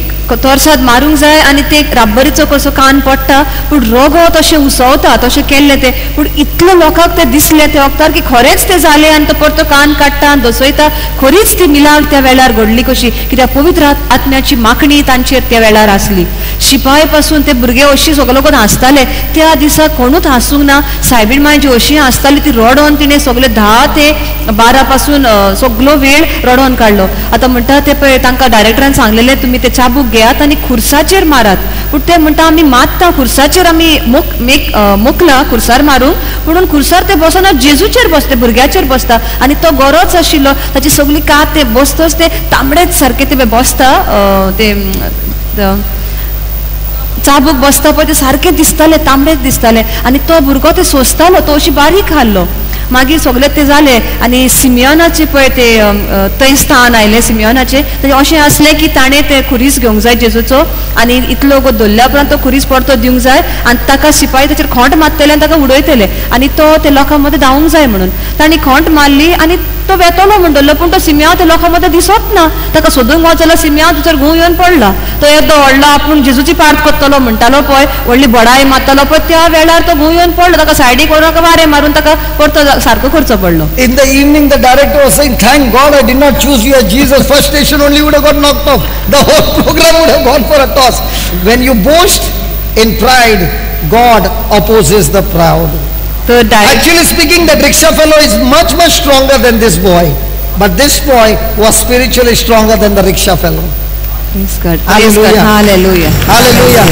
तोरसाद मारूंक जाय आनी ते राब्बरीचो कसो कान पडटा, पूण रगत अशें उसवता तशें केल्लें तें. पूण इतलो लोकांक तें दिसलें त्या वखदार की खरेंच तें जालें आनी तो परतो कान काडटा आनी दसयता. खरीच ती मिलाग त्या वेळार घडली कशी, कित्याक पवित्र आत्म्याची माखणी तांचेर त्या वेळार आसली. शिपाय पासून ते भुरगे अशी सगळे लोक हांसताले. त्या दिसा कोणूच हांसूंक ना. सायबीण माय जी अशी हांसताली ती रडोन तिणें सगळे 10 ते 12 पासून सगळो वेळ रडोन काडलो. आतां म्हणटा ते पळय तांकां डायरेक्टरान सांगलेलें तुमी ते चाबूक घेयात आनी खुर्साचेर मारात, पूण ते म्हणटा आमी मारता खुर्साचेर, आमी मोकला खुर्सार मारूंक, म्हणून खुर्सार ते बसना, जेजूचेर बसता, भुरग्याचेर बसता. आनी तो गोरोच आशिल्लो, ताची सगळी कात ते बसतच ते तांबडेच सारके ते बसता, ते चाबूक बसता पळय ते सारके दिसताले, तांबडेच दिसताले. आनी तो भुरगो ते सोंसतालो, तो अशी बारीक हाडलो. मागीर सगळे ते जाले आनी सिमियोनाचे पळय ते थंय स्थान आयलें सिमियोनाचें. ताचें अशें आसलें की ताणें ते खुरीस घेवंक जाय जेजूचो आनी इतलो धरल्या उपरांत तो खुरीस परतो दिवंक जाय आनी ताका शिपाई ताचेर खोंट मारतले आनी ताका उडयतले आनी तो ते लोकां मदें धांवूंक जाय म्हणून. तांणी खोंट मारली आनी तो वेतलो म्हण धरलो, पूण तो सिमियांव त्या लोकां मदें दिसत ना. ताका सोदूंक वच जाल्यार सिमियांव थंयसर घुंव येवन पडला. तो येदो व्हडलो आपूण जेजूची पार्त करतलो म्हणटालो पळय, व्हडली बडाय मारतालो पळय, त्या वेळार तो घुंव येवन पडलो. ताका सायडीक व्हरून ताका वारें मारून ताका परतो सारको करचो पडलो. In the evening the director was saying, thank God I did not choose you as Jesus. First station only would have got knocked off. The whole program would have gone for a toss. When you boast in pride, God opposes the proud. Actually speaking, that rickshaw fellow is much, much stronger than this boy. But this boy was spiritually stronger than the rickshaw fellow. Praise God. Praise God. Hallelujah. Hallelujah. Hallelujah.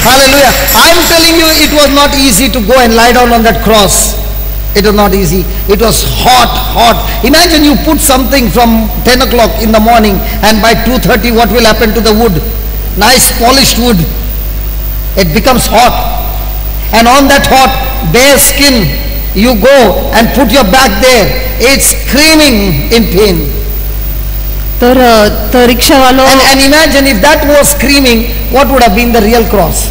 Hallelujah. I am telling you, it was not easy to go and lie down on that cross. It was not easy. It was hot, hot. Imagine you put something from 10 o'clock in the morning and by 2:30 what will happen to the wood? Nice polished wood. It becomes hot. And on that hot bare skin you go and put your back there. It's screaming in pain. तर रिक्षावालो And imagine if that was screaming, what would have been the real cross?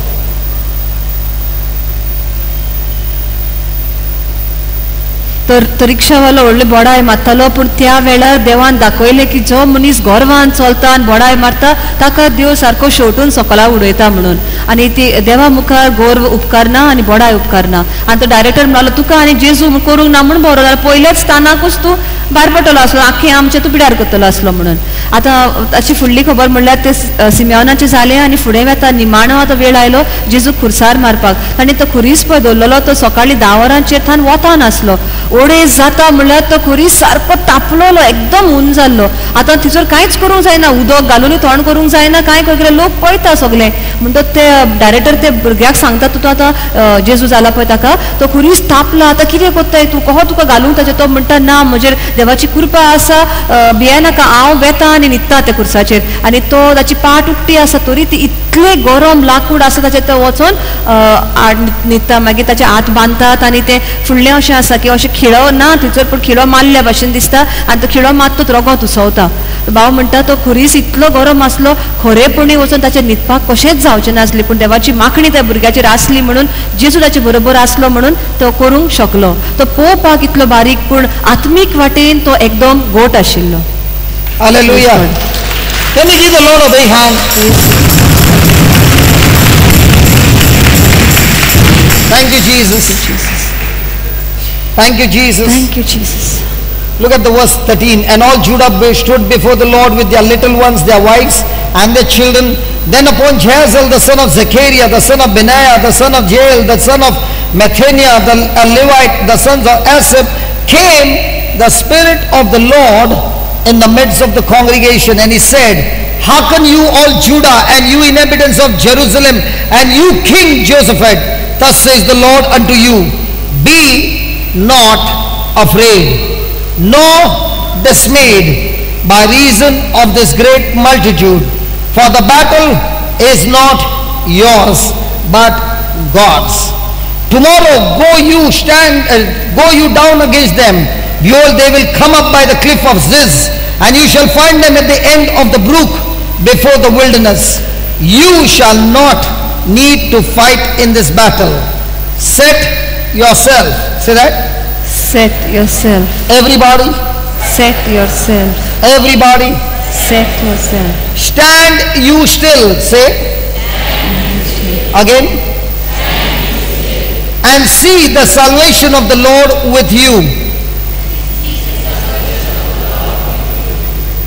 तर रिक्षावालो व्हडले बडाय मारतालो, पूण त्या वेळार देवान दाखयलें की जो मनीस गर्वान चलता आनी बडाय मारता ताका देव सारको शेवटून सकला उडयता म्हणून. आनी ती देवा मुखार गर्व उपकारना आनी बडाय उपकारना. आनी तो डायरेक्टर म्हणलो तुका आनी जेजू करूंक ना म्हूण बरो जाल्यार पयल्याच स्थानाकूच तूं भायर पडटलो आसलो, आख्खें आमचें तूं पिड्यार करतलो आसलो म्हणून. आतां ताची फुडली खबर म्हणल्यार ते सिमियोनाचें जालें आनी फुडें वेता निमाणो आतां वेळ आयलो जेजू खुर्सार मारपाक. ताणें तो खुरीस पळय दवरलेलो तो सकाळीं 10 वरांचेर थावन वतान आसलो. ओडेज जाता म्हणल्यार तो खुरीस सारको तापलेलो, एकदम हून जाल्लो. आतां थंयसर कांयच करूंक जायना, उदक घालूनय तोंड करूंक जायना, कांय करूंक, लोक पळयता सगळे. म्हणटच ते डायरेक्टर ते भुरग्याक सांगता तूं आतां जेजू जाला पळय ताका तो खुरीस तापला, आतां कितें करताय तूं, कहो तुका घालूंक ताचें. तो म्हणटा ना, म्हजेर देवाची कृपा आसा, भियेनाका, हांव वेता आनी न्हिदता त्या खुर्साचेर. आनी तो ताची पाट उक्ती आसा तरी ती इतलें गरम लाकूड आसा ताचेर तो वचोन न्हिदता. मागीर ताचे हात बांदतात आनी तें फुडलें अशें आसा की अशें खिळो ना थंयसर, पूण खिळो मारल्या भाशेन दिसता आनी तो खिळो मारतूच रगत उसवता. भाव म्हणटा तो खुरीस इतलो गरम आसलो खरेपणी वचून ताचेर न्हिदपाक कशेंच जावचें नासलें, पूण देवाची मागणी त्या भुरग्याचेर आसली म्हणून जेजू ताचे बरोबर आसलो म्हणून तो करूंक शकलो. तो पळोवपाक इतलो बारीक पूण आत्मीक वाटेन तो एकदम गोट आशिल्लो. Hallelujah. Can you give the Lord a big hand? Thank you, Jesus. Thank you, Jesus. Thank you, Jesus. Look at the verse 13. And all Judah stood before the Lord with their little ones, their wives and their children. Then upon Jehaziel, the son of Zechariah, the son of Benaiah, the son of Jael, the son of Mattaniah, the Levite, the sons of Asaph, came the Spirit of the Lord in the midst of the congregation. And he said, hearken you all Judah, and you inhabitants of Jerusalem, and you King Jehoshaphat, thus says the Lord unto you, be not afraid, nor dismayed by reason of this great multitude, for the battle is not yours, but God's. Tomorrow go you stand, go you down against them. Behold, they will come up by the cliff of Ziz, and you shall find them at the end of the brook before the wilderness. You shall not need to fight in this battle. Set yourself. Say that. Set yourself. Everybody. Set yourself. Everybody. Set yourself. Stand you still. Say. Again. And see the salvation of the Lord with you.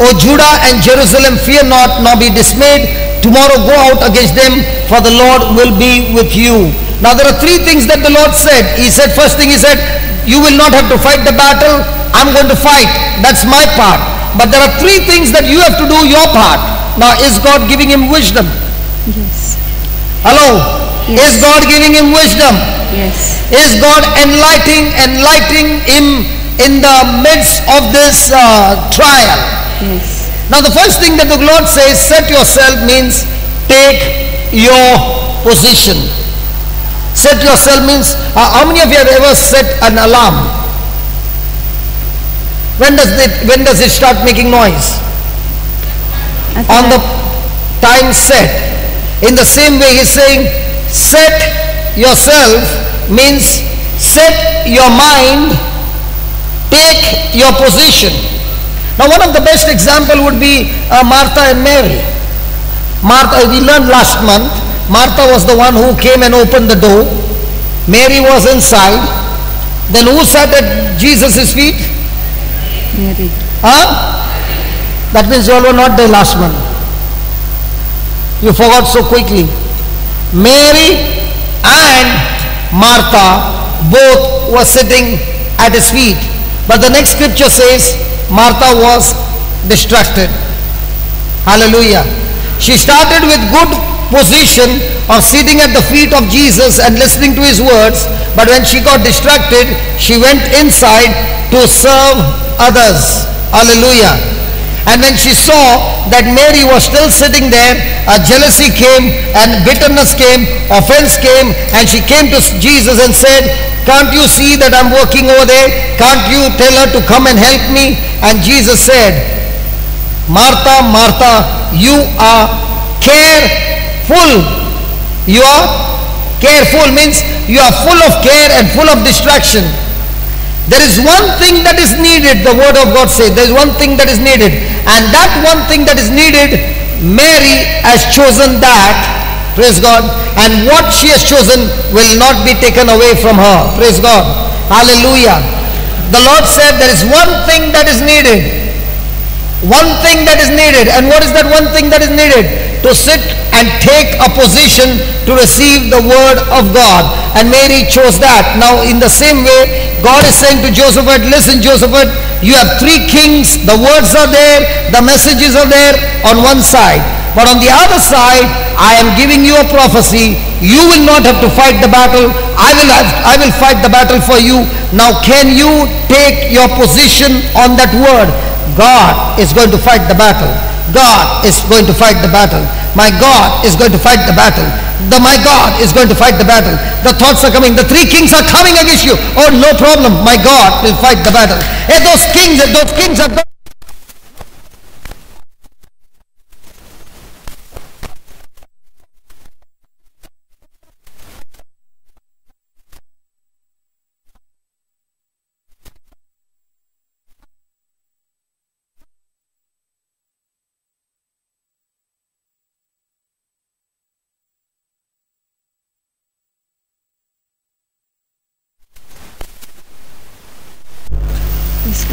O Judah and Jerusalem, fear not, nor be dismayed. Tomorrow go out against them, for the Lord will be with you. Now there are three things that the Lord said. He said, first thing he said, you will not have to fight the battle. I'm going to fight. That's my part. But there are three things that you have to do your part. Now, is God giving him wisdom? Yes. Hello? Yes. Is God giving him wisdom? Yes. Is God enlightening him in the midst of this trial? Yes. Now the first thing that the Lord says, set yourself, means take your position. Set yourself means, how many of you have ever set an alarm? When does it start making noise? On the time set. In the same way he is saying, set yourself means set your mind, take your position. Now one of the best example would be Martha and Mary. Martha, we learned last month, Martha was the one who came and opened the door. Mary was inside. Then who sat at Jesus' feet? Mary. Huh? That means you all were not there last month. You forgot so quickly. Mary and Martha both were sitting at his feet. But the next scripture says Martha was distracted. Hallelujah. She started with good position of sitting at the feet of Jesus and listening to his words, but when she got distracted, she went inside to serve others. Hallelujah. And when she saw that Mary was still sitting there, a jealousy came and bitterness came, offense came, and she came to Jesus and said, can't you see that I'm working over there? Can't you tell her to come and help me? And Jesus said, Martha, Martha, you are careful. You are careful means you are full of care and full of distraction. There is one thing that is needed, the word of God says. There is one thing that is needed. And that one thing that is needed, Mary has chosen that. Praise God. And what she has chosen will not be taken away from her. Praise God. Hallelujah. The Lord said there is one thing that is needed. One thing that is needed. And what is that one thing that is needed? To sit and take a position to receive the word of God. And Mary chose that. Now in the same way, God is saying to Josephat, listen Josephat, you have three kings, the words are there, the messages are there on one side. But on the other side, I am giving you a prophecy. You will not have to fight the battle. I will fight the battle for you. Now can you take your position on that word? God is going to fight the battle. God is going to fight the battle. My God is going to fight the battle. My God is going to fight the battle. The thoughts are coming. The three kings are coming against you. Oh, no problem. My God will fight the battle. Hey, those kings are.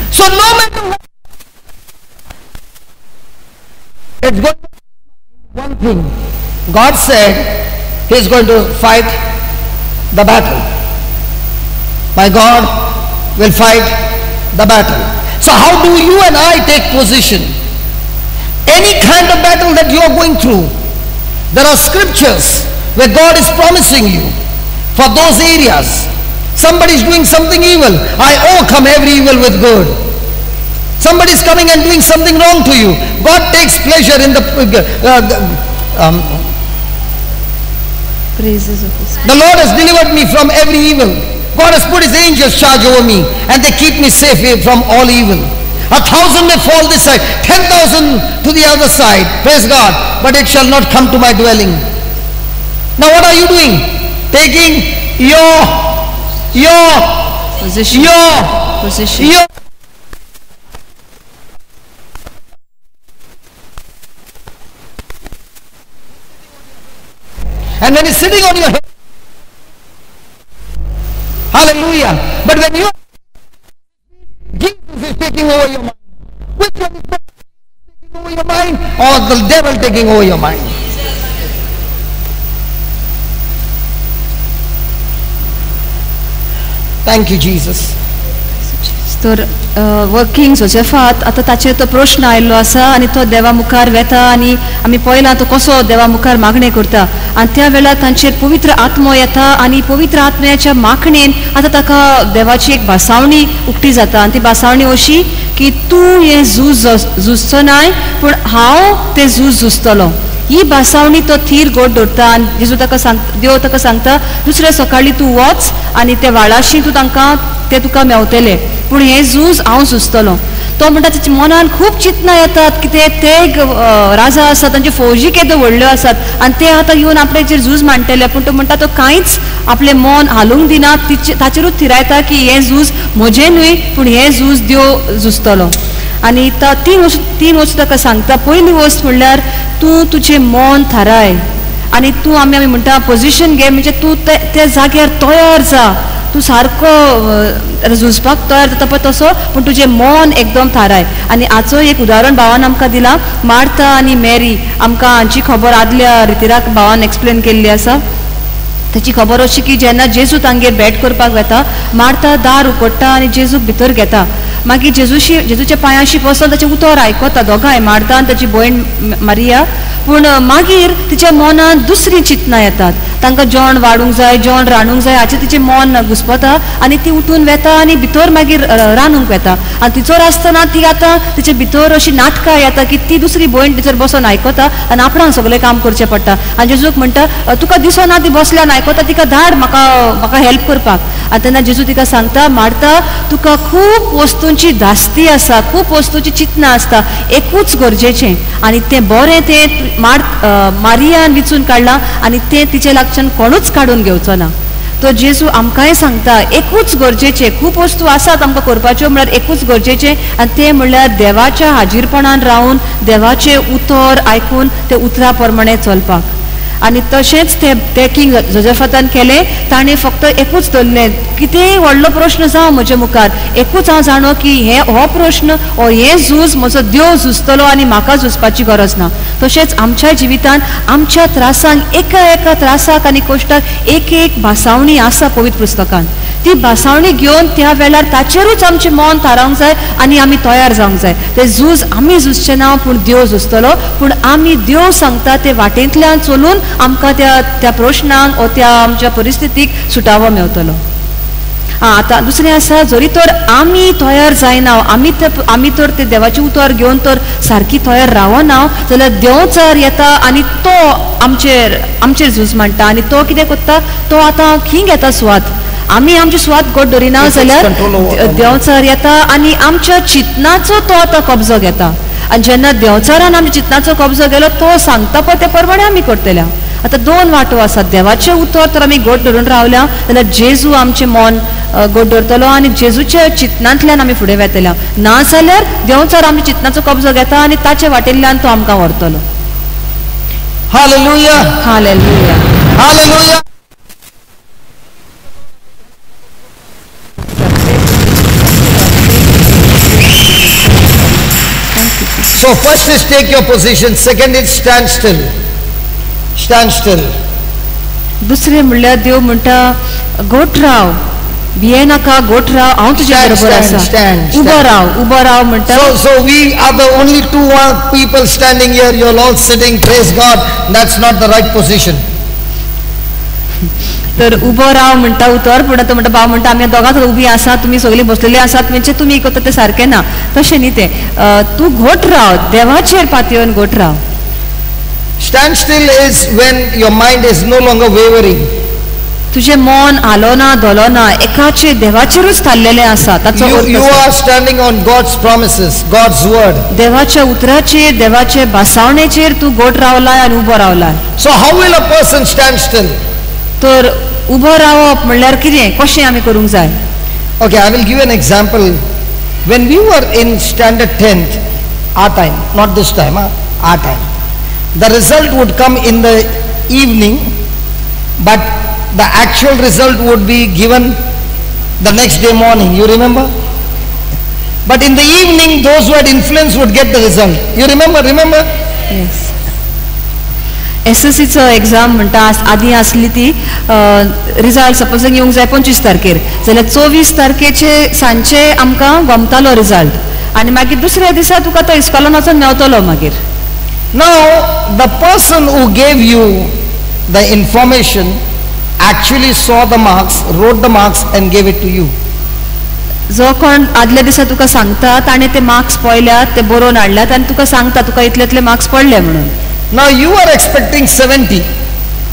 So no matter what, it's going to be one thing. God said he is going to fight the battle. My God will fight the battle. So how do you and I take position? Any kind of battle that you are going through, there are scriptures where God is promising you for those areas. Somebody is doing something evil. I overcome every evil with good. Somebody is coming and doing something wrong to you. God takes pleasure in the praises of His. The Lord has delivered me from every evil. God has put His angels charge over me, and they keep me safe from all evil. 1,000 may fall this side, 10,000 to the other side. Praise God. But it shall not come to my dwelling. Now what are you doing? Taking your position. Your position. Your and when he's sitting on your head, hallelujah. But when you, Jesus is taking over your mind. Which one is taking over your mind, or the devil taking over your mind? Thank you, Jesus. तर working जोसेफात आतां ताचेर तो प्रश्न आयिल्लो आसा आनी तो देवा मुखार वेता आनी आमी पळयला तो कसो देवा मुखार मागणें करता आनी त्या वेळार तांचेर पवित्र आत्मो येता आनी पवित्र आत्म्याच्या मागणेन आतां ताका देवाची एक भासावणी उक्ती जाता आनी ती भासावणी अशी की तूं हें झूज झुजचो नाय पूण हांव तें झूज झुजतलो. ही भासावणी तो थीर गोड दवरता आनी जेजू ताका सांग, देव ताका सांगता दुसऱ्या सकाळी तूं वच आनी ते व्हाळाशी तूं तांकां ते तुका मेवतले, पूण हें झूज हांव झुजतलो. तो म्हणटा ताच्या मनान खूब चिंतनां येतात की ते ते राजा आसात, तांचे फौजी केदो व्हडल्यो आसात आनी ते आतां येवन आपल्याचेर झूज मांडटले, पूण तो म्हणटा तो कांयच आपलें मन हालूंक दिना, ताचेरूच थिरायता की हें झूज म्हजें न्हय पूण हें झूज देव झुजतलो. आनी तीन वस्तू ताका सांगता. पयली वस्त म्हणल्यार तूं तुजें मन थाराय आनी तूं आमी म्हणटा पोजिशन घे, म्हणजे तूं त्या जाग्यार तयार जा, तूं सारको झुजपाक तयार जाता पळय तसो, पूण तुजें मन एकदम थाराय. आनी हाचो एक उदाहरण भावान आमकां दिलां, मार्था आनी मॅरी. आमकां हांची खबर आदल्या रितिराक भावान एक्सप्लेन केल्ली आसा. ताची खबर अशी की जेन्ना जेजू तांगेर भेट करपाक वता, मार्था दार उकडटा आनी जेजूक भितर घेता. मागीर जेजूच्या पांयांशी बसून ताचें उतर आयकता दोगांय, मार्था आनी ताची भयण मारिया. पूण मागीर तिच्या मनान दुसरीं चिंतनां येतात, तांकां जेवण वाडूंक जाय, जेवण रांदूंक जाय, हाचें तिचें मन घुस्पता आनी ती उठून वेता आनी भितर मागीर रांदूंक वेता. आनी तिचोर आसतना ती आतां तिचे भितर अशी नाटकां येता की ती दुसरी भयण भितर बसून आयकता आनी आपणाक सगळें काम करचें पडटा. आनी जेजूक म्हणटा तुका दिसना ती बसल्यान आयकता, तिका धाड म्हाका म्हाका हेल्प करपाक. आनी तेन्ना जेजू तिका सांगता, मार्था तुका खूब वस्तूंची धास्ती आसा, खूब वस्तूंची चिंतनां आसता, एकूच गरजेचें आनी तें बरें तें मारियान विचून काडलां आनी तें तिचे लागच्यान कोणूच काडून घेवचो ना. तो जेजू आमकांय सांगता एकूच गरजेचें, खूब वस्तू आसात आमकां करपाच्यो, म्हणल्यार एकूच गरजेचें आनी तें म्हणल्यार देवाच्या हाजीरपणान रावन देवाचें उतर आयकून ते उतरा प्रमाणे चलपाक. आनी तशेंच ते किंग जोजफातान केलें, ताणें फक्त एकूच धरलें, कितेंय व्हडलो प्रश्न जावं म्हज्या मुखार, एकूच हांव जाणो की हे हो प्रश्न हो हें झूज म्हजो देव झुजतलो आनी म्हाका झुजपाची गरज ना. तशेंच आमच्या जिवितान आमच्या त्रासांक एका एका त्रासाक आनी कश्टाक एक एक भासावणी आसा पवित्र पुस्तकान, ती भासावणी घेवन त्या वेळार ताचेरूच आमचें मन थारावंक जाय आनी आमी तयार जावंक जाय. ते झूज आमी झुजचें ना पूण देव झुजतलो, पूण आमी देव सांगता ते वाटेंतल्यान चलून आमकां त्या त्या प्रश्नांक ओ त्या आमच्या परिस्थितीक सुटावो मेवतलो. आतां दुसरें आसा, जरी तर आमी तयार जायना, आमी तर ते देवाचें उतर घेवन तर सारकी तयार रावना जाल्यार देवचार येता आनी तो आमचेर आमचेर झूज मांडटा आनी तो कितें करता, तो आतां खंय घेता सुवात, आमी आमची सुवात गोड धरिना जाल्यार देवचार येता आनी आमच्या चिंतनाचो तो आतां कब्जो घेता. आनी जेन्ना देवचारान आमच्या चिंतनाचो कब्जो गेलो तो सांगता पळय ते प्रमाणे आमी करतले. आतां दोन वाटो आसात, देवाचें उतर तर आमी गोड धरून रावल्या जाल्यार जेजू आमचें मन गोड धरतलो आनी जेजूच्या चिंतनांतल्यान आमी फुडें वेतले, ना जाल्यार देवचार आमच्या चिंतनाचो कब्जो घेता आनी ताचे वाटेंतल्यान तो आमकां व्हरतलो. Hallelujah, hallelujah, hallelujah. So first is take your position, second is stand still. Stand still. दुसरे म्हणल्यार देव म्हणटा गोठ राव, भिये नाका, गोठ राव, हांव तुजे बरोबर आसा, उबो राव, उबो राव म्हणटा. So we are the only two people standing here, you are all sitting, praise God, that's not the right position. तर उबो राव म्हणटा उतर, पूण तो म्हणटा भाव म्हणटा आमी दोगांच उबी आसा, तुमी सगळीं बसलेली आसात, म्हणजे तुमी करता तें सारकें ना, तशें न्ही तें, तूं घोट राव, देवाचेर पातयेवन घोट राव. Stand still is when your mind is no longer wavering. तुझे मन हालो ना धोलो ना, एकाचे देवाचेरूच थारलेलें आसा. ताचो You are standing on God's promises, God's word. देवाच्या उतराचेर, देवाचे भासावणेचेर तूं गोट रावलाय आनी उबो रावलाय. So how will a person stand still? तर उबो रावप म्हणल्यार कितें, कशें आमी करूंक जाय? Okay, I will give an example. When we were in standard 10th, our time, not this time, our time, the result would come in the evening, but the actual result would be given the next day morning. You remember? But in the evening, those who had influence would get the result. You remember? Remember? Yes. SSCचो exam म्हणटा आदी आसली ती result supposing येवंक जाय 25 तारखेर, जाल्यार 24 तारखेचे सांजचे आमकां गमतालो रिजल्ट आनी मागीर दुसऱ्या दिसा तुका तो इस्कॉलान वचून मेवतलो मागीर. Now the person who gave you the information actually saw the marks, wrote the marks and gave it to you. जो कोण आदल्या दिसा तुका सांगता ताणें ते मार्क्स पळयल्यात, ते बरोवन हाडल्यात आनी तुका सांगता तुका इतले इतले मार्क्स पडले म्हणून. Now you are expecting 70.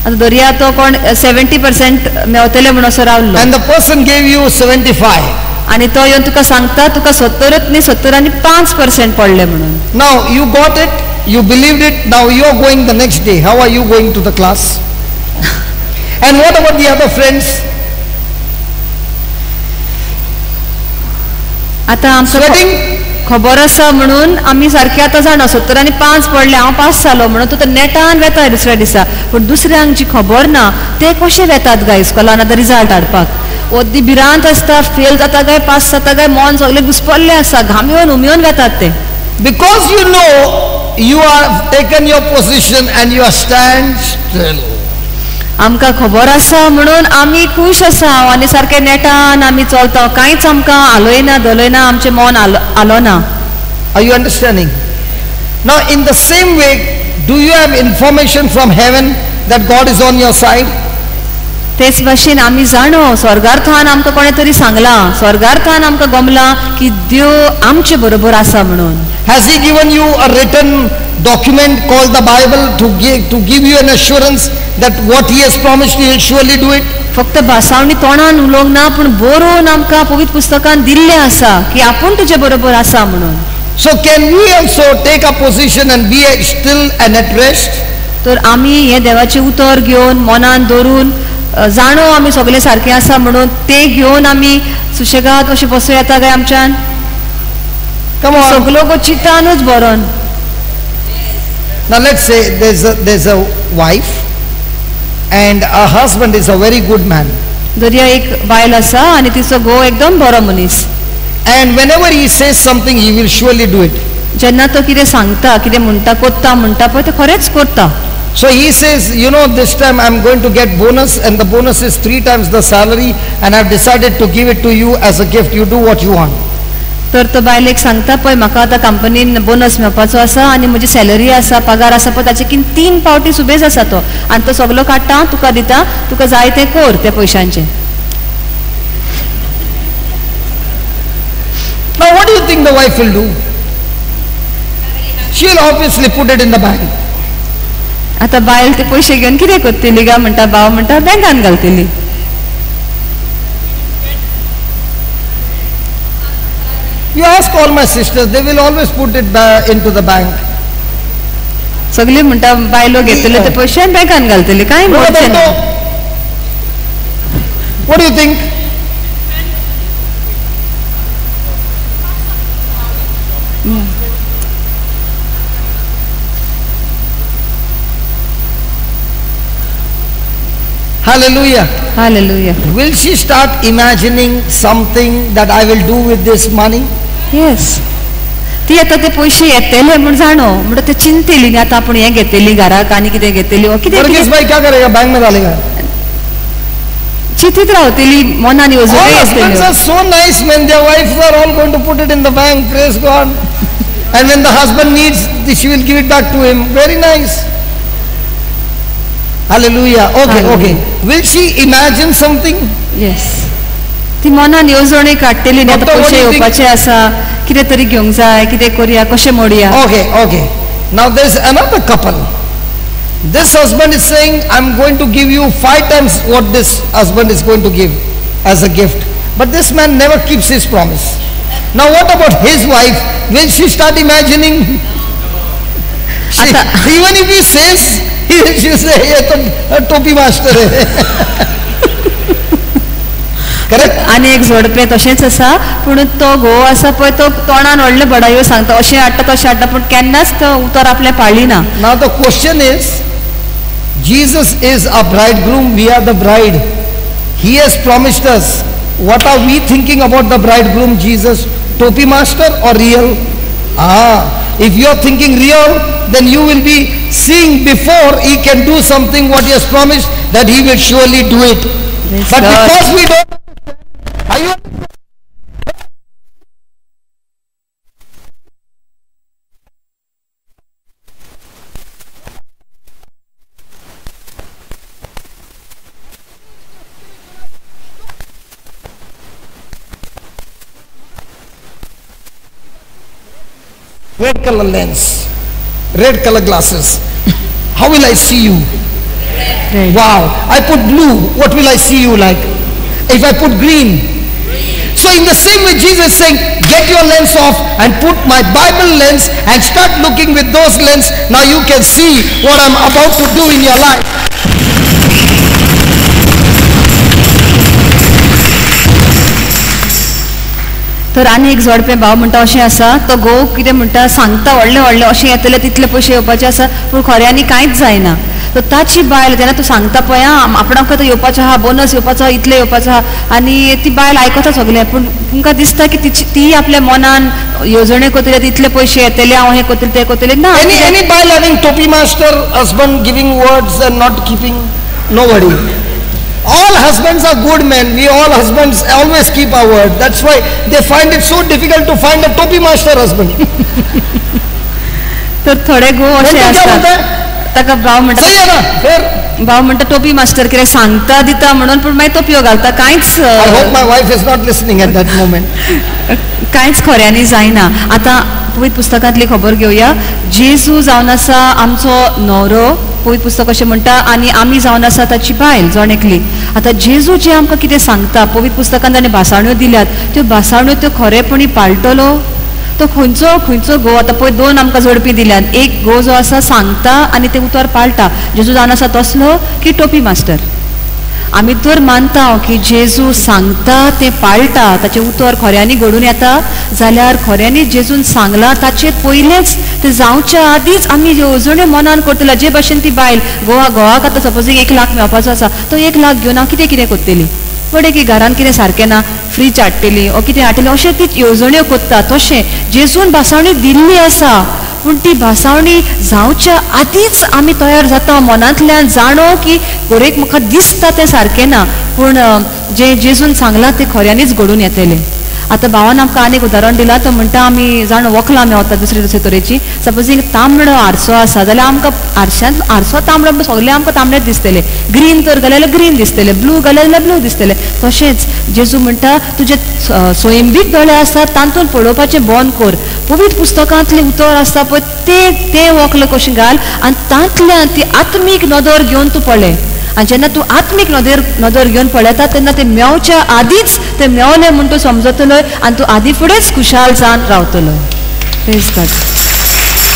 आतां दर्या तो कोण 70% मेवतले म्हणून असो रावलो And the person gave you 75. आनी तो येवन तुका सांगता तुका 70 न्ही 70.5% पडले म्हणून. Now you got it, you believed it, now you are going the next day. How are you going to the class? And what about the other friends? आतां आमकां Sweating? खबर आसा म्हणून आमी सारके आतां जाणा 70.5 पडले हांव पास जालो म्हणून तूं तर नेटान वेता दुसऱ्या दिसा. पूण दुसऱ्यांक जी खबर ना ते कशे वेतात गाय इस्कॉलान आतां रिजल्ट हाडपाक? ओद्दी भिरांत आसता, फेल जाता काय पास जाता काय, मन सगळें घुसपल्लें आसा, घामेवन उमेवन वेतात ते. Because you know you have taken your position and you are stand still. आमकां खबर आसा म्हणून आमी खूश आसा आनी सारके नेटान आमी चलता, कांयच आमकां आलोयना धलयना, आमचें मन आलोना. Are you understanding? Now in the same way, do you have information from heaven that God is on your side? तेच भाशेन आमी जाणो स्वर्गार्थान आमकां कोणें तरी सांगलां, स्वर्गार्थान आमकां गमलां की देव आमचे बरोबर आसा म्हणून. Has he given you a written document called the Bible to give you an assurance that what he has promised he will surely do it? फक्त भासावणी तोंडान उलोवंक ना पूण बरोवन आमकां पवित्र पुस्तकान दिल्लें आसा की आपूण तुजे बरोबर आसा म्हणून. So can we also take a position and be still and at rest? तर आमी हें देवाचें उतर घेवन मनान दवरून जाणो आमी सगळे सारके आसा म्हणून ते घेवन आमी सुशेगाद अशें बसूं येता काय आमच्यान? Come on. सगलो गो चिंतानूच बरोवन. Now let's say there's a wife and her husband is a very good man. दर्या एक बायल आसा आनी तिचो घोव एकदम बरो मनीस. And whenever he says something, he will surely do it. जेन्ना तो कितें सांगता, कितें म्हणटा, कोत्ता म्हणटा पळय, तो खरेंच करता. So he says, you know, this time I'm going to get bonus and the bonus is 3 times the salary and I've decided to give it to you as a gift. You do what you want. तर तो बायलेक सांगता पळय म्हाका आतां कंपनीन bonus मेळपाचो आसा आनी म्हजी सॅलरी आसा, पगार आसा पळय ताचे कीन 3 पावटी सुबेज आसा तो आनी तो सगलो काडटा तुका दिता, तुका जाय तें कर त्या पयशांचें. Now what do you think the wife will do? She will obviously put it in the bank. आतां बायल ते पयशे घेवन कितें करतली गा म्हणटा, भाव म्हणटा बँकान घालतली. You ask all my sisters, they will always put it into the bank. सगळी म्हणटा बायलो घेतले ते पयशे बँकान घालतली, कांय म्हणचें ना. What do you think? Hallelujah. Hallelujah. Will she start imagining something that I will do with this money? Yes. ती आतां ते पयशे येतले म्हूण जाणो, म्हणटा ते चिंतली न्ही आतां आपूण हें घेतली घराक आनी कितें घेतली वा कितें. वर्गीस भाई क्या करेगा, बैंक में डालेगा? चिंतीत रावतली मनान येवजण्यो All husbands आसतल्यो. are so nice when their wives are all going to put it in the bank, praise God. And when the husband needs, she will give it back to him. Very nice. Hallelujah. Okay, okay. Will she imagine something? Yes. ती मनान येवजणे काडटली न्ही आतां Doctor, what पयशे do you think? येवपाचे आसा, कितें तरी घेवंक जाय, कितें करुया, कशें मोडया. Okay, okay. Now there is another couple. This husband is saying, I am going to give you 5 times what this husband is going to give as a gift. But this man never keeps his promise. Now what about his wife? Will she start imagining? She, even if he says, she will say, ये तो टोपी master है. Correct? आनी एक जोडपें तशेंच आसा, पूण तो घोव आसा पळय तो तोंडान व्हडले बडायो सांगता, अशें हाडटा तशें हाडटा, पूण केन्नाच तो उतर आपलें पाळिना. Now the question is, Jesus is our bridegroom, we are the bride. He has promised us. What are we thinking about the bridegroom Jesus? Topi master or real? If you are thinking real, then you will be seeing before he can do something what he has promised, that he will surely do it. Praise But God. Because we don't, are you? Red color lens, red color glasses. How will I see you? Red. Wow. I put blue, what will I see you like? If I put green. So in the same way, Jesus is saying, get your lens off and put my Bible lens and start looking with those lens. Now you can see what I'm about to do in your life. तर आनी एक जोडपें भाव म्हणटा अशें आसा, तो घोव कितें म्हणटा सांगता व्हडलें व्हडलें अशें येतलें तितले पयशे येवपाचे आसा, पूण खऱ्यांनी कांयच जायना. तर ताची बायल जेन्ना तूं सांगता पळय आं आपणाक आतां येवपाचो आहा, बोनस येवपाचो आहा, इतलें येवपाचो आहा, आनी ती बायल आयकता सगळें, पूण तुमकां दिसता की तिची ती आपल्या मनान येवजणे करतली, तितले पयशे येतले, हांव हें करतलें तें करतलें ना. Any बायल having topi master husband giving words and not keeping? Nobody. All husbands are good men. We all husbands always keep our word. That's why they find it so difficult to find a topi master husband. तर थोडे घोव अशे आसतात, ताका भाव म्हणटा, सही आहे ना, फिर भाव म्हणटा टोपी मास्टर कितें सांगता दिता म्हणून, पूण मागीर टोपयो घालता. कांयच I hope my wife is not listening at that moment. कांयच खऱ्यांनी जायना. आतां पवित्र पुस्तकांतली खबर घेवया. जेजू जावन आसा आमचो न्हवरो, पवित्र पुस्तक अशें म्हणटा, आनी आमी जावन आसा ताची बायल जण एकली. आतां जेजू जें आमकां कितें सांगता, पवित्र पुस्तकान ताणें भासाण्यो दिल्यात, त्यो भासाण्यो त्यो खरेपणी पाळटलो तो खंयचो खंयचो घोव. आतां पळय दोन आमकां जोडपी दिल्यात, एक घोव जो आसा सांगता आनी ते उतर पाळटा, जेजू जावन आसा तसलो की टोपी मास्टर. आमी तर मानता की जेजू सांगता तें पाळटा, ताचें उतर खऱ्यांनी घडून येता, जाल्यार खऱ्यांनी जेजून सांगलां ताचे पयलेंच तें जावच्या आदींच आमी येवजण्यो मनान करतले. जे भाशेन ती बायल गोवाक आतां सपोजींग 1 लाख मेळपाचो आसा, तो 1 लाख घेवन हांव कितें कितें करतली, बरें की घरान कितें सारकें ना, फ्रीज हाडटली ओ कितें हाडटली, अशें ती येवजण्यो करता. तशें जेजून भासावणी दिल्ली आसा, पूण ती भासावणी जावच्या आदींच आमी तयार जाता, मनांतल्यान जाणो की गोरेक म्हाका दिसता तें सारकें ना, पूण जें जेजून सांगलां तें खऱ्यांनीच घडून येतलें. आतां भावान आमकां आनी एक उदाहरण दिलां, तो म्हणटा आमी जाण वखलां मेवता दुसरे दुसरे तरेची. सपोजींग तांबडो आरसो आसा जाल्यार आमकां आरशांत आरसो तांबडो म्हणटा सगळें आमकां तांबडेच दिसतलें, ग्रीन तर घालें जाल्यार ग्रीन दिसतलें, ब्लू घालें जाल्यार ब्लू दिसतलें. तशेंच जेजू म्हणटा तुजे स्वयंबीक दोळे आसा तातूंत पळोवपाचें बंद कर, पवित्र पुस्तकांतलें उतर आसता पळय तें तें वखल कशें घाल आनी तातूंतल्यान ती आत्मीक नदर घेवन तूं पळय, आनी जेन्ना तूं आत्मीक नदर घेवन पळयता तेन्ना तें मेवच्या आदींच तें मेवलें म्हूण तूं समजतलो आनी तूं आदी फुडेंच खुशाल जावन रावतलो. Praise God.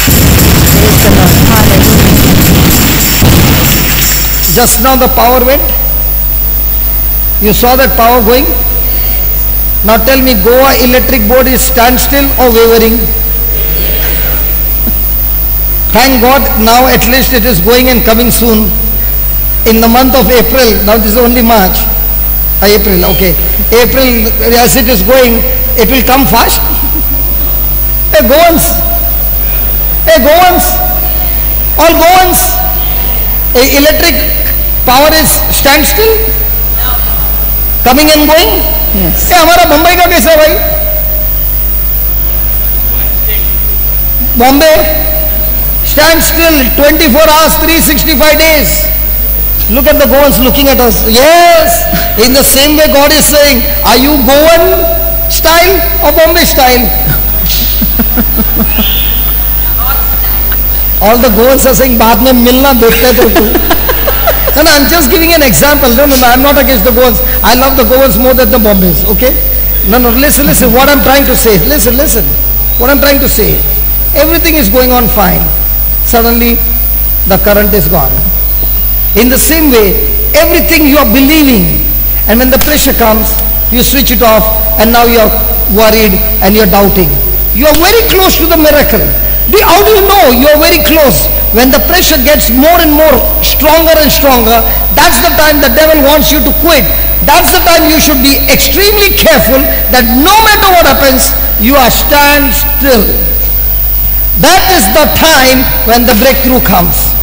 Praise the Lord. Hallelujah. Just now the power went. You saw that power going? Now tell me, Goa Electric Board is standstill or wavering? Thank God, now at least it is going and coming soon. In the month of April, now this is only March, April, okay. April, as it is going, it will come fast. Hey Goans, hey Goans, all Goans, hey, electric power is standstill, coming and going. Yes. Hey, हमारा मुंबई का कैसा है भाई? Bombay standstill 24 hours, 365 days. Look at the Goans looking at us. Yes, in the same way God is saying, are you Goan style or Bombay style? All the Goans are saying, बाद में मिलना देखते तो तू. No, no, I'm just giving an example. No, no, no, I'm not against the Goans. I love the Goans more than the Bombays, okay? No, no, listen, listen, what I'm trying to say. Listen, listen, what I'm trying to say. Everything is going on fine. Suddenly, the current is gone. In the same way, everything you are believing, and when the pressure comes, you switch it off, and now you are worried and you are doubting. You are very close to the miracle. How do you know you are very close? When the pressure gets more and more stronger and stronger, that's the time the devil wants you to quit. That's the time you should be extremely careful that no matter what happens, you are stand still. That is the time when the breakthrough comes.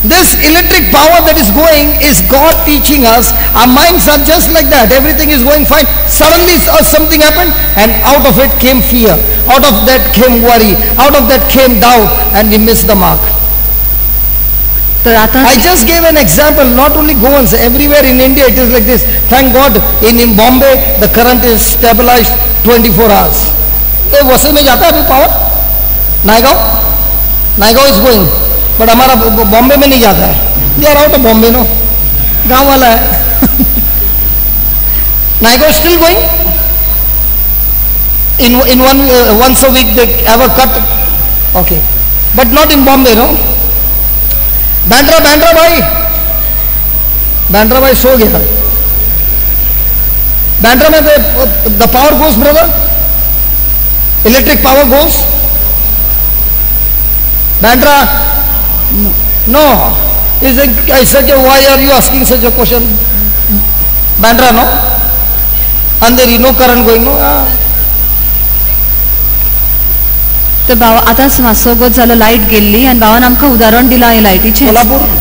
This electric power that is going is God teaching us. Our minds are just like that. Everything is going fine. Suddenly something happened and out of it came fear. Out of that came worry. Out of that came doubt, and we missed the mark. I just gave an example, not only Goans, everywhere in India it is like this. Thank God in Bombay the current is stabilized 24 hours. Vasai mein jata hai abhi power? Naigaon? Naigaon is going, but हमारा बॉम्बे में नहीं जाता है. They are out of Bombay, no? गाँव वाला है. Naigaon is still going. In one once a week they have a cut. Okay, but not in Bombay, no? Bandra, Bandra भाई, Bandra भाई so Gaya. Bandra में the power goes, brother. Electric power goes. Bandra? No. I said, why are you asking such a question? Bandra, no? Andheri, no current going, no? Ah. तर भाव आतांच मातसो गोत जालो light गेल्ली आनी भावान आमकां उदाहरण दिलां हे लायटीचें.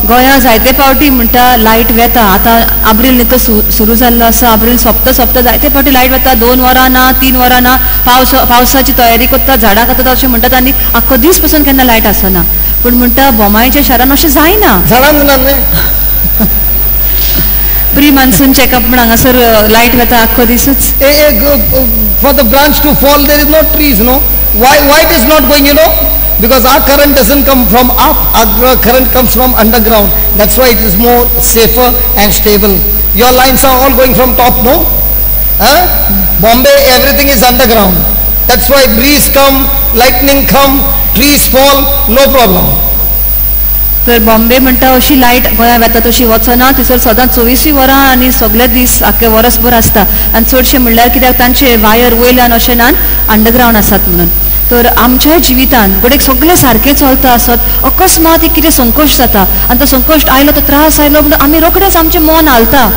गोंया जायते फावटी म्हणटा लायट वेता. आतां आब्रील न्ही तो सुरू जाल्लो आसा, आब्रील सोंपता सोंपता जायते फावटी लायट वेता. 2 वरां ना, 3 वरां ना, पावसाची तयारी करता, झाडां कातता अशें म्हणटात आनी आख्खो दीस पसून केन्ना लायट आसना. पूण म्हणटा बोमायच्या शारान अशें जायना. झाडां ना न्ही, प्री मान्सून चॅकअप म्हण हांगासर लायट वेता आख्खो दिसूच. For the branch to fall there is no trees, no? Why it is not going, you know? Because our current doesn't come from up, our current comes from underground. That's why it is more safer and stable. Your lines are all going from top, no? Huh? Bombay, everything is underground. That's why breeze come, lightning come, trees fall, no problem. तर बॉम्बे म्हणटा अशी light गोंया वेता तशी वचना, थंयसर सदांच 24 वरां आनी सगळे दीस आख्खे वरसभर आसता. आनी चडशें म्हणल्यार कित्याक तांचे वायर वयल्यान अशें ना, अंडरग्रावंड आसात म्हणून. तर आमच्या जिवितान घडये सगळें सारकें चलता आसत, अकस्मात एक कितें संकश्ट जाता आनी तो संकश्ट आयलो, तो त्रास आयलो म्हणून आमी रोखडेंच आमचें मन हालता,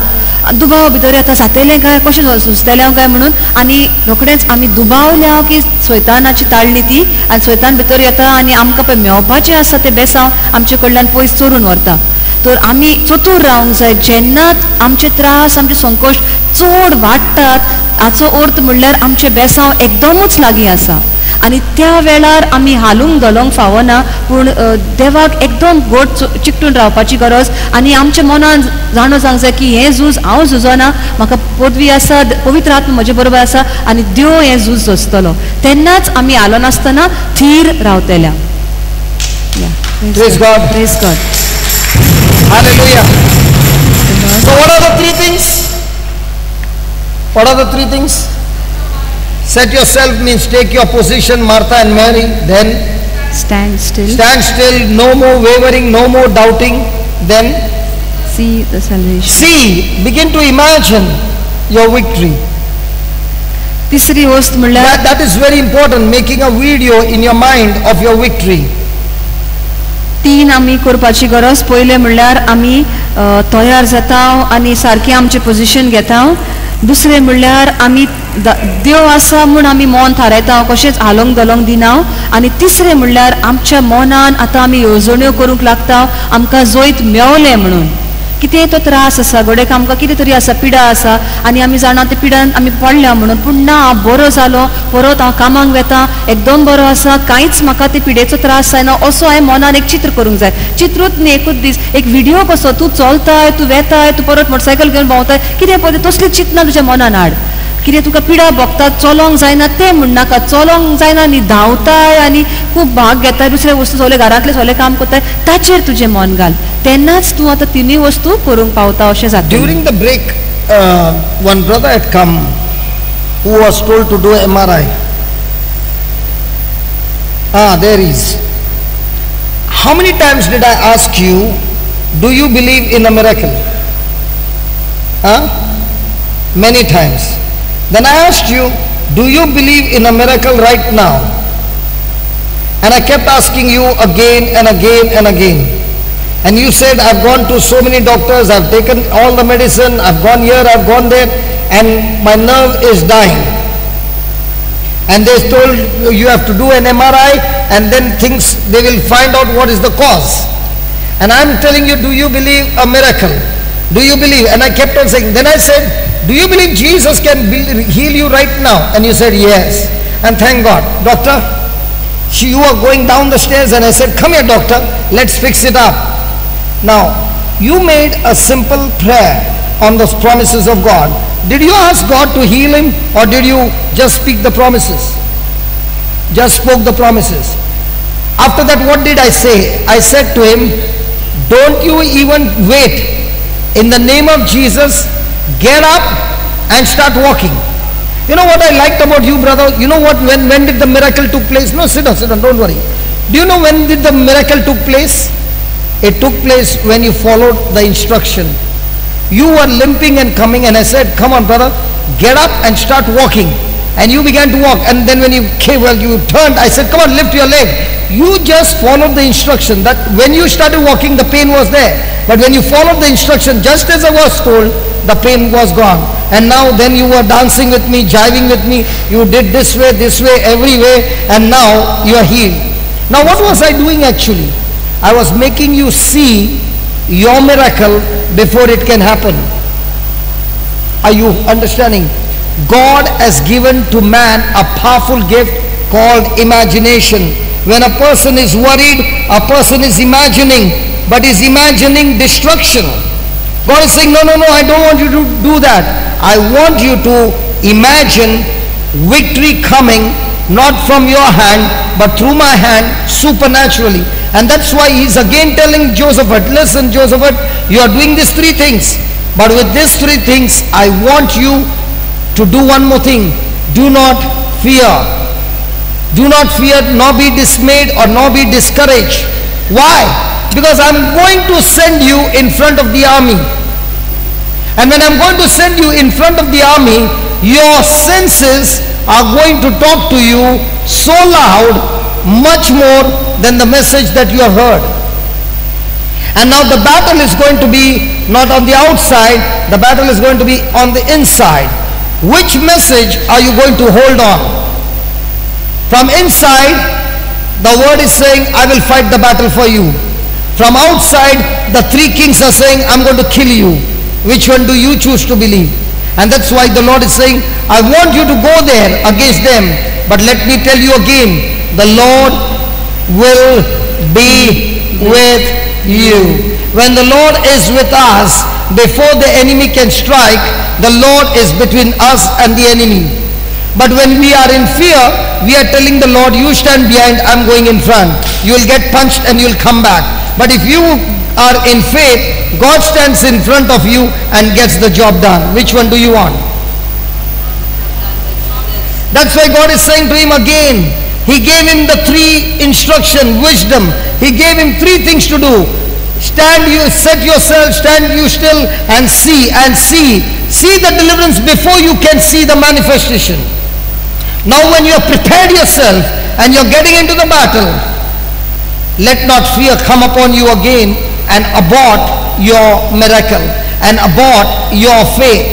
दुबाव भितर येता, जातलें काय, कशें सुचतलें हांव काय म्हणून. आनी रोखडेंच आमी दुबावल्या की सैतानाची ताळणी ती, आनी सैतान भितर येता आनी आमकां पळय मेळपाचें आसा तें बेसांव आमचे कडल्यान पयस चोरून व्हरता. तर आमी चतूर रावंक जाय. जेन्ना आमचे त्रास, आमचे संकश्ट चड वाडटात, हाचो अर्थ म्हणल्यार आमचें बेसांव एकदमूच लागीं आसा आनी त्या वेळार आमी हालूंक धोलोंक फावना, पूण देवाक एकदम घट चिकटून रावपाची गरज. आनी आमच्या मनान जाणो जावंक जाय की हें झूज हांव झुजना, म्हाका पदवी आसा, पवित्र आत्मा म्हजे बरोबर आसा आनी देव हें झूज झोजतलो. तेन्नाच आमी हालनासतना थीर रावतल्या. Praise God. Praise God. Hallelujah. So what are the three things? What are the three things? Set yourself means take your position, Martha and Mary. Then stand still. Stand still, no more wavering, no more doubting. Then see the salvation. See, begin to imagine your victory. तिसरी वस्त म्हणल्यार that is very important, making a video in your mind of your victory. तीन आमी करपाची गरज. पयलें म्हणल्यार आमी तयार जाता आनी सारकें आमचें पोजिशन घेता. दुसरें म्हणल्यार आमी देव आसा म्हूण आमी मन थारायता, कशेंच हालोंक धोलोंक दिना. आनी तिसरें म्हणल्यार आमच्या मनान आतां आमी येवजण्यो करूंक लागता, आमकां जैत मेवलें म्हणून. कितें तो त्रास आसा, घडयेक आमकां कितें तरी आसा, पिडा आसा आनी आमी जाणा ते पिडान आमी पडल्या म्हणून, पूण ना हांव बरो जालो, परत हांव कामाक वेता, एकदम बरो आसा, कांयच म्हाका ते पिडेचो त्रास जायना, असो हांवें मनान एक चित्र करूंक जाय. चित्रूच न्ही, एकूच दीस एक व्हिडियो कसो, तूं चलताय, तूं वेताय, तूं परत मोटरसायकल घेवन भोंवताय, कितें पळय तसलीं चिंतना तुज्या मनान हाड. कितें तुका पिडा भोगता, चलोंक जायना तें म्हणनाका, चलोंक जायना न्ही, धांवताय आनी खूब भाग घेताय, दुसरे वस्तू सगळे घरांतले सगळे काम करताय, ताचेर तुजें मन घाल, तेन्नाच तूं आतां तिनूय वस्तू करूंक पावता अशें जाता. During the break, one brother had come who was told to do MRI. Ah, there is. How many times did I ask you, do you believe in a miracle? Huh? Many times. Then I asked you, do you believe in a miracle right now? And I kept asking you again and again and again. And you said, I've gone to so many doctors, I've taken all the medicine, I've gone here, I've gone there, and my nerve is dying. And they told you have to do an MRI, and then things, they will find out what is the cause. And I'm telling you, do you believe a miracle? Do you believe? And I kept on saying, then I said, do you believe Jesus can heal you right now? And you said, yes. And thank God. Doctor, you are going down the stairs, and I said, come here doctor, let's fix it up. Now, you made a simple prayer on the promises of God. Did you ask God to heal him, or did you just speak the promises? Just spoke the promises. After that, what did I say? I said to him, don't you even wait. In the name of Jesus, get up and start walking. You know what I liked about you, brother? You know what, when did the miracle took place? No, sit down, don't worry. Do you know when did the miracle took place? It took place when you followed the instruction. You were limping and coming, and I said, come on, brother, get up and start walking. And you began to walk, and then when you came, well, you turned, I said, come on, lift your leg. You just followed the instruction. That when you started walking, the pain was there. But when you followed the instruction, just as I was told, the pain was gone. And now then you were dancing with me, jiving with me. You did this way, every way, and now you are healed. Now what was I doing actually? I was making you see your miracle before it can happen. Are you understanding? God has given to man a powerful gift called imagination. When a person is worried, a person is imagining, but is imagining destruction. God is saying, no, no, no, I don't want you to do that. I want you to imagine victory coming, not from your hand, but through my hand, supernaturally. And that's why he's again telling Jehoshaphat, listen, Jehoshaphat, you are doing these three things, but with these three things, I want you to do one more thing. Do not fear. Do not fear, nor be dismayed, or nor be discouraged. Why? Because I'm going to send you in front of the army. And when I'm going to send you in front of the army, your senses are going to talk to you so loud, much more than the message that you have heard. And now the battle is going to be not on the outside, the battle is going to be on the inside. Which message are you going to hold on? From inside, the word is saying, I will fight the battle for you. From outside, the three kings are saying, I'm going to kill you. Which one do you choose to believe? And that's why the Lord is saying, I want you to go there against them. But let me tell you again, the Lord will be with you. When the Lord is with us, before the enemy can strike, the Lord is between us and the enemy. But when we are in fear, we are telling the Lord, you stand behind, I'm going in front. You will get punched and you will come back. But if you are in faith, God stands in front of you and gets the job done. Which one do you want? That's why God is saying to him again. He gave him the three instruction, wisdom. He gave him three things to do. Stand you, set yourself, stand you still and see, and see. See the deliverance before you can see the manifestation. Now when you have prepared yourself and you're getting into the battle, let not fear come upon you again and abort your miracle and abort your faith.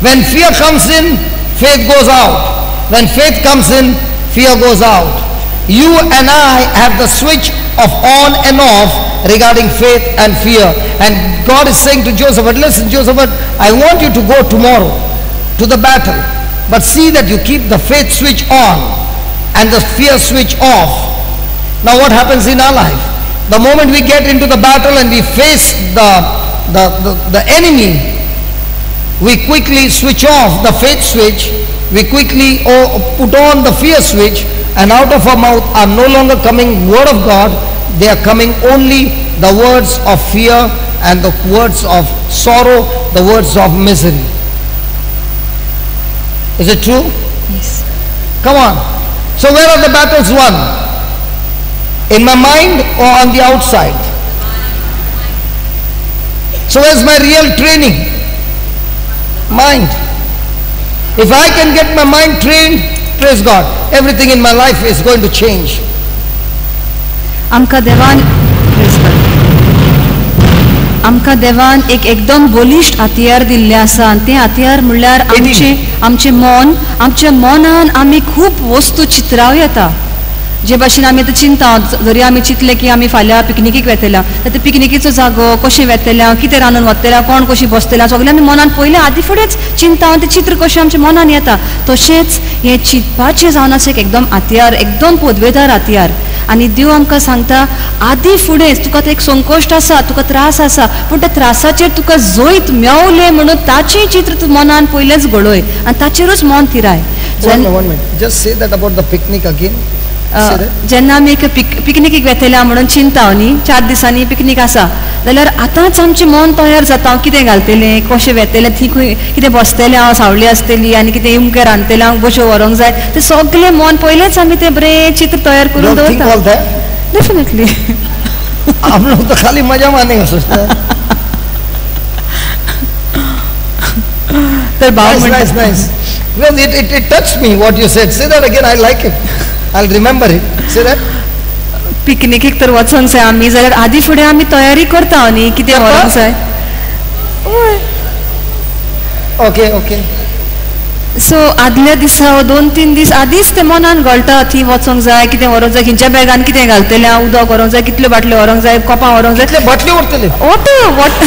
When fear comes in, faith goes out. When faith comes in, fear goes out. You and I have the switch of on and off regarding faith and fear. And God is saying to Jehoshaphat, listen Jehoshaphat, I want you to go tomorrow to the battle, but see that you keep the faith switch on and the fear switch off. Now what happens in our life? The moment we get into the battle and we face the enemy, we quickly switch off the faith switch, we quickly put on the fear switch, and out of our mouth are no longer coming word of God, they are coming only the words of fear and the words of sorrow, the words of misery. Is it true? Yes. Come on. So where are the battles won? In my mind or on the outside? So where's my real training? Mind. If I can get my mind trained, praise God, everything in my life is going to change. आमकां देवान आमकां देवान एक एकदम बलिश्ट हत्यार दिल्लें आसा आनी तें हत्यार म्हणल्यार आमचें मन. आमच्या मनान आमी खूब वस्तू चित्रावं येता. जे भाशेन आमी आतां चिंता, जरी आमी चिंतलें की आमी फाल्यां पिकनिकेक वेतल्या, तर ते पिकनिकेचो जागो कशें वेतल्या, कितें रांदून वतल्या, कोण कशी बसतल्या, सगळें आमी मनान पयलें आदी फुडेंच चिंता आनी तें चित्र कशें आमच्या मनान येता. तशेंच हें चिंतपाचें जावन आसा एक एकदम हत्यार, एकदम पदवेदार हत्यार. आनी देव आमकां सांगता आदी फुडेंच तुका तें एक संकश्ट आसा, तुका त्रास आसा, पूण त्या त्रासाचेर तुका जैत मेवलें म्हणून ताचें चित्र तूं मनान पयलेंच घडय आनी ताचेरूच मन थिराय. One minute. Just say that about the picnic again. Say that. जेन्ना आमी एक पिकनिकीक वेतल्या म्हणून चिंता न्ही, 4 दिसांनी पिकनीक आसा जाल्यार आतांच आमचें मन तयार जाता, हांव कितें घालतलें, कशें वेतलें, थंय खंय कितें बसतलें हांव, सावळी आसतली आनी कितें इमकें रांदतलें हांव, बश्यो व्हरूंक जाय, तें सगळें मन पयलेंच आमी तें बरें चित्र तयार करून Don't think दवरता. all that. Definitely. हम लोग तो खाली मजा मारने का सोचते हैं. तर भाव Nice, म्हणटा nice, nice. Because it touched me what you said. Say that again, I like it. I'll remember it. Say that. पिकनिकीक तर वचोंक जाय आमी जाल्यार आदी फुडें आमी तयारी करता न्ही, कितें व्हरूंक जाय. Okay, okay. सो आदल्या दिसा 2-3 दीस आदींच ते मनान घोळटा, थंय वचोंक जाय, कितें व्हरूंक जाय, खंयच्या बॅगान कितें घालतलें हांव, उदक व्हरूंक जाय, कितल्यो बाटल्यो व्हरूंक जाय, कोपां व्हरूंक जाय. कितले बाटल्यो व्हरतले? वॉटर,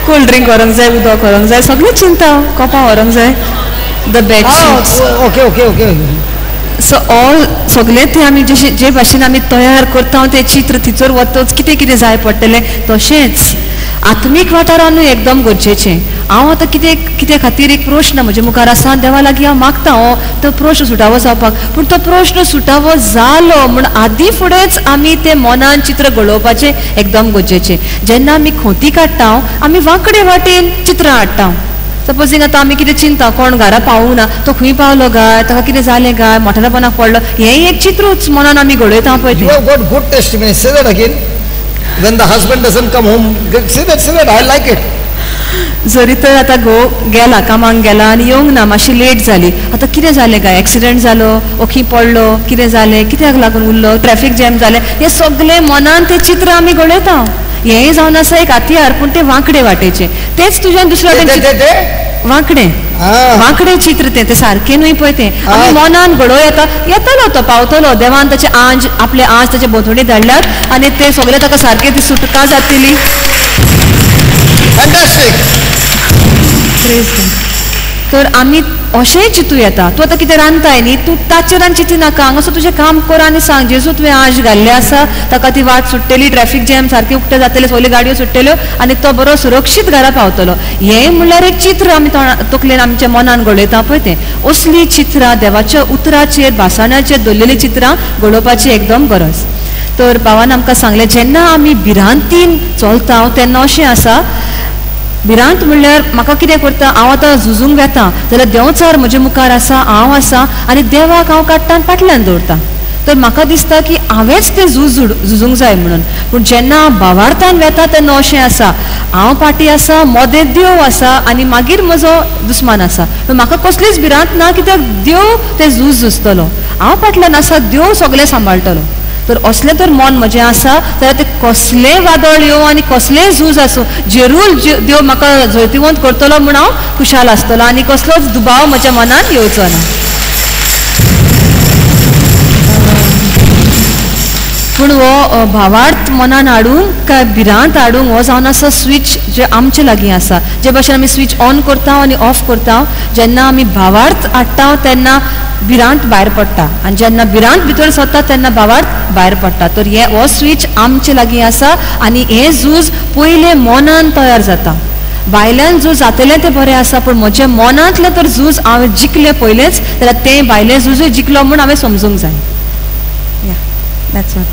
कोल्ड ड्रिंक व्हरूंक जाय, उदक व्हरूंक जाय, सगळें चिंता, कोपां व्हरूंक जाय, the bed sheets. Okay, okay, okay. So all सगळें तें आमी जशें जे भाशेन आमी तयार करता तें चित्र थिचोर वतच कितें कितें जाय पडटलें. तशेंच आत्मीक वाठारानूय एकदम गरजेचें. हांव आतां कितें कित्या खातीर एक प्रश्न म्हजे मुखार आसा, देवा लागीं हांव मागता हो तो प्रश्न सुटावो जावपाक, पूण तो प्रश्न सुटावो जालो म्हूण आदी फुडेंच आमी तें मनान चित्र घडोवपाचें एकदम गरजेचें. जेन्ना आमी खोती काडटा आमी वांकडे वाटेन चित्रां हाडटा. सपोजींग आतां आमी कितें चिंता, कोण घरा पावूंक ना, तो खंय पावलो काय, ताका कितें जालें काय, मोटारापणाक पडलो, हें एक चित्रूच मनान आमी घडयता पळय. You have got good testimony. Say that again. When the husband doesn't come home, say that, say that, I like it. जरी तर आतां घोव गेला, कामाक गेला आनी येवंक ना, मातशी लेट जाली, आतां कितें जालें काय, एक्सिडंट जालो, ओखी पडलो, कितें जालें, कित्याक लागून उरलो, ट्रॅफीक जॅम जालें, हें सगळें मनान तें चित्र आमी घडयता. हेंय जावन आसा एक हत्यार, पूण तें वांकडे वाटेचें, तेंच तुज्यान दुसऱ्या वाटेन वांकडे वांकडे चित्र तें, तें सारकें न्हय पळय तें. आमी मनान घडोवं येता, येतलो तो, पावतलो, देवान ताचे आंज, आपले आंज ताचे भोंवतणी धाडल्यात आनी ते सगळे ताका सारकें ती सुटका जातली. Fantastic. तर आमी अशेंय चिंतू येता, तूं आतां कितें रांदताय न्ही, तूं ताचेर आनी चिंती नाका, हांगासर तुजें काम कर आनी सांग जेजू तुवें आंज घाल्लें आसा, ताका ती वाट सुट्टली, ट्रॅफीक जॅम सारकें उक्तें जातलें, सगल्यो गाडयो सुट्टल्यो आनी तो बरो सुरक्षीत घरा पावतलो. हें म्हणल्यार एक चित्र आमी तकलेन आमच्या मनान घडयता पळय तें. असलीं चित्रां देवाच्या उतराचेर भाशणाचेर दवरलेलीं चित्रां घडोवपाची एकदम गरज. तर भावान आमकां सांगलें, जेन्ना आमी भिरांतीन चलता तेन्ना अशें आसा, भिरांत म्हणल्यार म्हाका कितें करता, हांव आतां झुजूंक वेता जाल्यार देंवचार म्हजे मुखार आसा, हांव आसा आनी देवाक हांव काडटा आनी फाटल्यान दवरता, तर म्हाका दिसता की हांवेंच तें झूज झुजूंक जाय म्हणून. पूण जेन्ना हांव भावार्थान वेता तेन्ना अशें आसा, हांव फाटीं आसा, मोदें देव आसा आनी मागीर म्हजो दुस्मान आसा, पूण म्हाका कसलीच भिरांत ना, कित्याक देव तें झूज झुजतलो, हांव फाटल्यान आसा, देव सगळें सांबाळटलो. तर असलें तर मन म्हजें आसा जाल्यार तें कसलें वादळ येवं आनी कसलेंय झूज आसूं, जेरूल देव म्हाका जैतिवंत करतलो म्हूण हांव खुशाल आसतलो आनी कसलोच दुबाव म्हज्या मनान येवचो ना. पूण हो भावार्थ मनान हाडूंक काय भिरांत हाडूंक हो जावन आसा स्विच जे आमचे लागीं आसा. जे भाशेन आमी स्विच ऑन करता आनी ऑफ करता, जेन्ना आमी भावार्थ हाडटा तेन्ना भिरांत भायर पडटा आनी जेन्ना भिरांत भितर सरता तेन्ना भावार्थ भायर पडटा. तर हे हो स्विच आमचे लागीं आसा आनी हें झूज पयलें मनान तयार जाता. भायल्यान झूज जातलें तें बरें आसा, पूण म्हज्या मनांतलें तर झूज हांवें जिखलें पयलेंच जाल्यार तें भायलें झुजूय जिखलो म्हूण हांवें समजूंक जाय.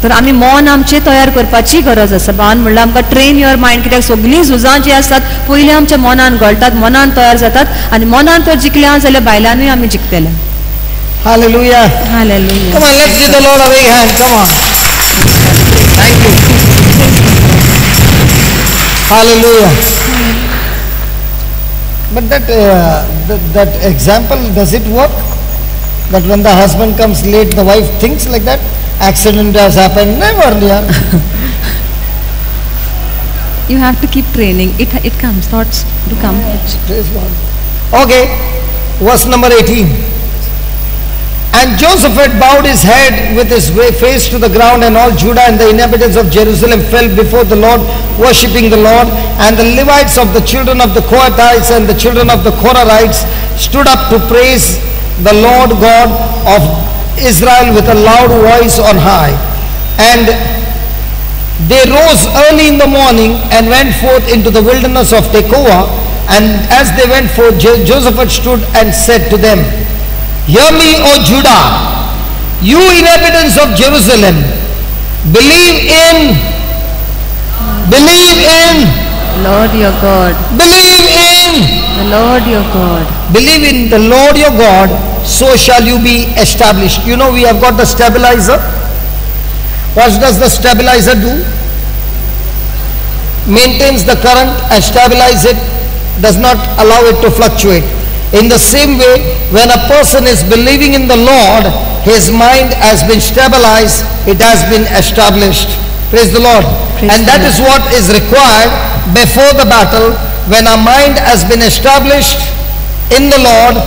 तर आमी मन आमचें तयार करपाची गरज आसा. भावान म्हणल्यार आमकां ट्रेन your mind, कित्याक सगळीं झुजां जीं आसात पयलीं आमच्या मनान घोळटात, मनान तयार जातात आनी मनान तर जिखल्या जाल्यार भायल्यानूय आमी जिखतले. Hallelujah. Hallelujah. Come on, let's give the Lord a big hand. Come on. Thank you. Hallelujah. But that that example, does it work? That when the husband comes late, the wife thinks like that? Accident has happened. Never, yeah. You have to keep training. It comes. Thoughts do come. Praise God. Okay. Verse number 18. And Jehoshaphat bowed his head with his face to the ground, and all Judah and the inhabitants of Jerusalem fell before the Lord, worshipping the Lord. And the Levites of the children of the Kohathites and the children of the Korahites stood up to praise the Lord God of Israel with a loud voice on high. And they rose early in the morning and went forth into the wilderness of Tekoa. And as they went forth, Jehoshaphat stood and said to them, Hear me, O Judah, you inhabitants of Jerusalem, believe in Lord your God. Believe in the Lord your God. Believe in the Lord your God, so shall you be established. You know, we have got the stabilizer. What does the stabilizer do? Maintains the current and stabilize it, does not allow it to fluctuate. In the same way, when a person is believing in the Lord, his mind has been stabilized, it has been established. Praise the Lord. Praise and the that Lord. Is what is required before the battle. When our mind has been established in the Lord,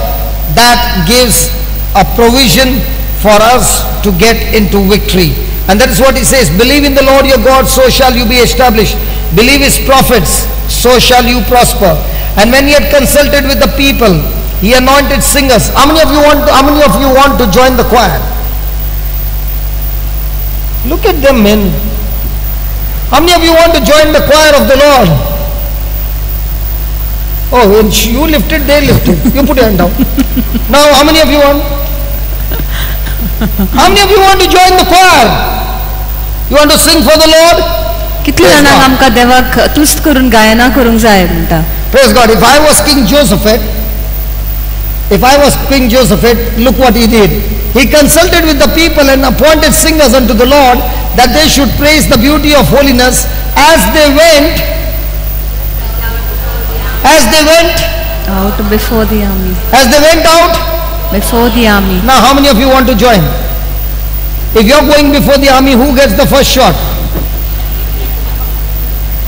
that gives a provision for us to get into victory. And that is what he says, believe in the Lord your God, so shall you be established. Believe his prophets, so shall you prosper. And when he had consulted with the people, he anointed singers. How many of you want to, how many of you want to join the choir? Look at them, men. How many of you want to join the choir of the Lord? Oh, when you lifted, they lifted. You put your hand down. Now, how many of you want? How many of you want to join the choir? You want to sing for the Lord? कितले जाणांक आमकां देवाक तुस्त करून गायना करूंक जाय म्हणटा. Praise God. If I was King Josephat, if I was King Josephat, look what he did. He consulted with the people and appointed singers unto the Lord, that they should praise the beauty of holiness as they went, as they went out before the army, as they went out before the army. Now, how many of you want to join? If you are going before the army, who gets the first shot?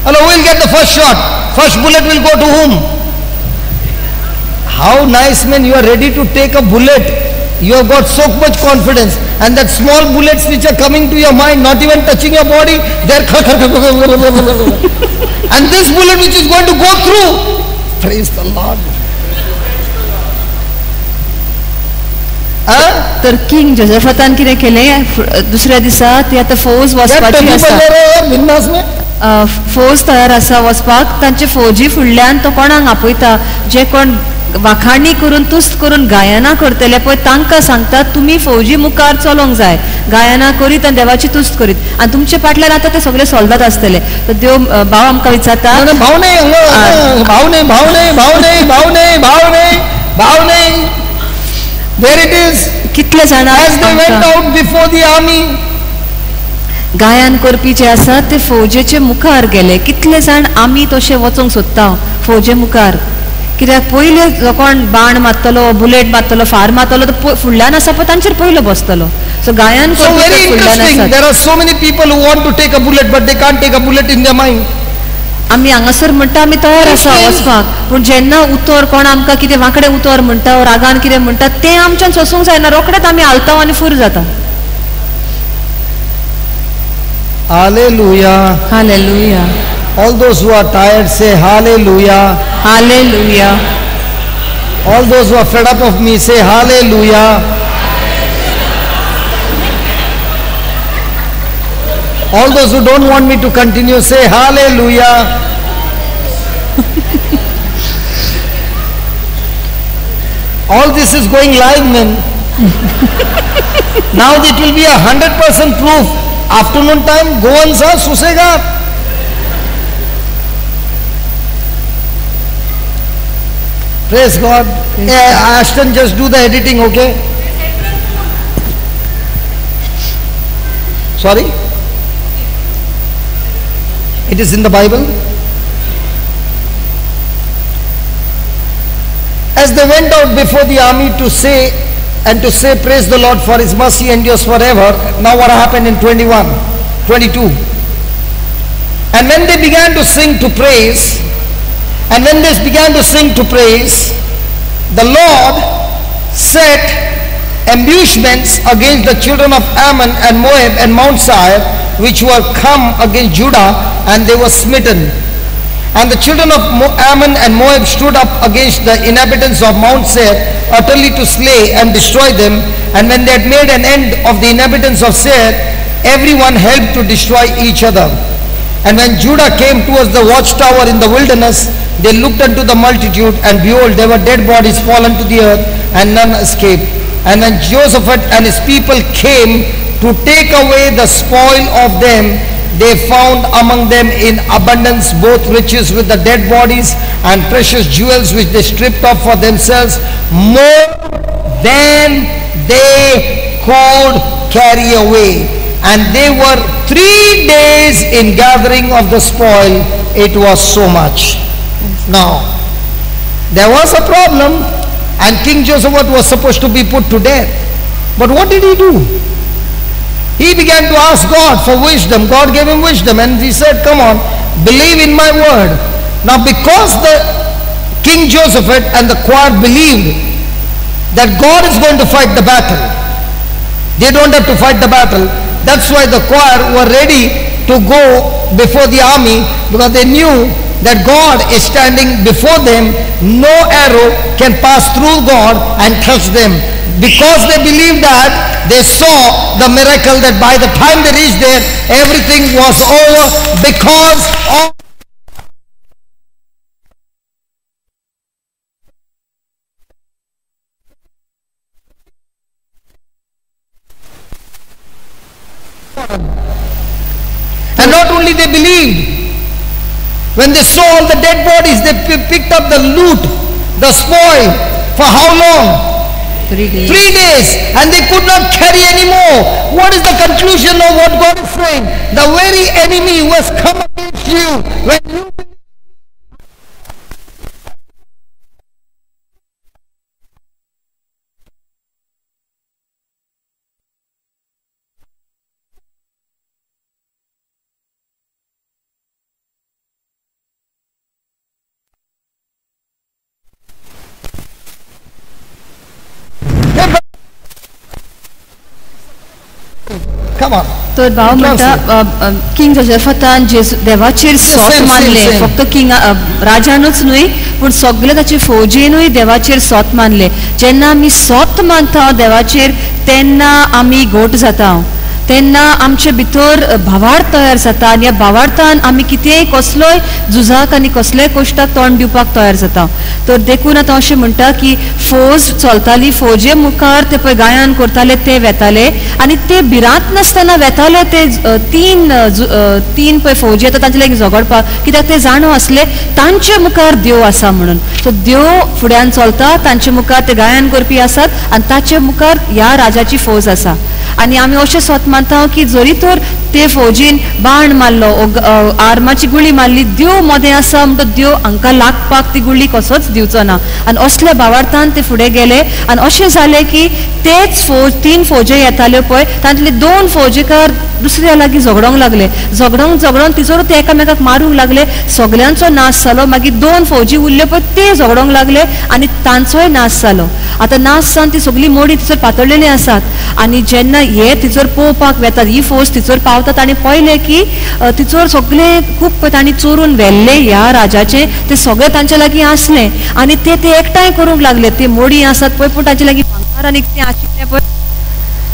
Hello, who will get the first shot? First bullet will go to whom? How nice, man, you are ready to take a bullet. You have got so much confidence, and that small bullets which are coming to your mind, not even touching your body, they are and this bullet which is going to go through, praise the Lord. तर king जोसेफातान कितें केलें दुसऱ्या दिसा ती आतां फौज वचपाची आसा, फौज तयार आसा वचपाक. तांचे फौजी फुडल्यान तो कोणाक आपयता, जे कोण वाखाणी करून तुस्त करून गायना करतले पळय तांकां सांगता तुमी फौजी मुखार चलोंक जाय, गायना करीत आनी देवाची तुस्त करीत, आनी तुमचे फाटल्यान आतां ते सगळे सोल्दाद आसतले. तर देव भाव आमकां विचारता, भाव न्ही, भाव न्ही, भाव न्ही, भाव न्ही, भाव न्ही, भाव न्ही, भाव न्ही. There it is. कितले जाणां As they went out before the army, गायन करपी जे आसा ते फौजेचे मुखार गेले. कितले जाण आमी तशे वचोंक सोदता फौजे मुखार, कित्याक पयले जो कोण बाण मारतलो, बुलेट मारतलो, फार मारतलो तो फुडल्यान आसा पळय तांचेर पयलो बसतलो. सो गायन करपी फुडल्यान आसा. There are so many people who want to take a bullet, but they can't take a bullet in their mind. आमी हांगासर म्हणटा आमी तयार आसा वचपाक, पूण जेन्ना उतर कोण आमकां कितें वांकडें उतर म्हणटा, रागान कितें म्हणटा, तें आमच्यान सोसूंक जायना, रोखडेंच आमी हालता आनी फूर जाता. Hallelujah. Hallelujah. All those who are tired say hallelujah. Hallelujah. All those who are fed up of me say hallelujah. All those who don't want me to continue say hallelujah. All this is going live, man. Now it will be 100% proof. Afternoon time, go on sir, susega. Praise God. Yeah, Ashton, just do the editing, okay? Sorry? It is in the Bible. As they went out before the army to say, and to say, praise the Lord, for his mercy endures forever. Now what happened in 21, 22? And when they began to sing to praise, and when they began to sing to praise, the Lord set ambushments against the children of Ammon and Moab and Mount Seir, which were come against Judah, and they were smitten. And the children of Ammon and Moab stood up against the inhabitants of Mount Seir, utterly to slay and destroy them. And when they had made an end of the inhabitants of Seir, everyone helped to destroy each other. And when Judah came towards the watchtower in the wilderness, they looked unto the multitude, and behold, there were dead bodies fallen to the earth, and none escaped. And when Jehoshaphat and his people came to take away the spoil of them, they found among them in abundance both riches with the dead bodies and precious jewels which they stripped off for themselves, more than they could carry away. And they were 3 days in gathering of the spoil. It was so much. Now, there was a problem, and King Jehoshaphat was supposed to be put to death. But what did he do? He began to ask God for wisdom. God gave him wisdom, and he said, come on, believe in my word. Now, because the King Jehoshaphat and the choir believed that God is going to fight the battle, they don't have to fight the battle. That's why the choir were ready to go before the army, because they knew that God is standing before them. No arrow can pass through God and touch them. Because they believed that, they saw the miracle that by the time they reached there, everything was over because of And not only they believed, when they saw all the dead bodies, they picked up the loot, the spoil. For how long? 3 days. 3 days, and they could not carry anymore. What is the conclusion of what God is saying? The very enemy who has come against you, when you believe, come on. तर भाव म्हणटा king जोसेफातान देवाचेर सोत मानले. फक्त king राजानूच न्हय पूण सगळे ताचे फौजेनूय देवाचेर सोत मानले. जेन्ना आमी सोत मानता देवाचेर तेन्ना आमी घोट जाता, तेन्ना आमचे भितर भावार्थ तयार जाता आनी ह्या भावार्थान आमी कितेंय कसलोय झुजाक आनी कसल्याय कश्टाक तोंड दिवपाक तयार जाता. तर देखून आतां अशें म्हणटा की फौज चलताली, फौजे मुखार ते पळय गायन करताले, ते वेताले आनी ते भिरांत नासतना वेताले. ते तीन पळय फौजी येता तांचे लागीं झगडपाक, कित्याक ते जाणो आसले तांचे मुखार देव आसा म्हणून. सो देव फुड्यान चलता, तांचे मुखार ते गायन करपी आसात आनी ताचे मुखार ह्या राजाची फौज आसा. आनी आमी अशें सोत मानता की जरी तर ते फौजीन बाण मारलो, आर्माची गुळी मारली, देव मदें आसा म्हणटो देव हांकां लागपाक ती गुळी कसोच दिवचो ना. आनी असल्या भावार्थान ते फुडें गेले आनी अशें जालें की तेच फौज 3 फौजे येताल्यो पळय तांतले 2 फौजेकार दुसऱ्या लागीं झगडोंक लागले. झगडोंक झगडोन तिचोर ते एकामेकाक मारूंक लागले, सगल्यांचो नाश जालो. मागीर 2 फौजी उरल्यो पळय ते झगडोंक लागले आनी तांचोय नाश जालो. आतां नाश जावन ती सगळी मोडी तिचोर पातळलेली आसात आनी जेन्ना हे तिचोर पळोवपाक वेतात, ही फौज तिचोर पावता, ताणें पळयलें की तिचोर सगळे खूब तांणी चोरून व्हेल्ले ह्या राजाचे, ते सगळे तांचे लागीं आसले आनी ते ते एकठांय करूंक लागले. ते मोडी आसात पळय पूण तांचे लागीं भांगर आनी कितें आशिल्लें पळय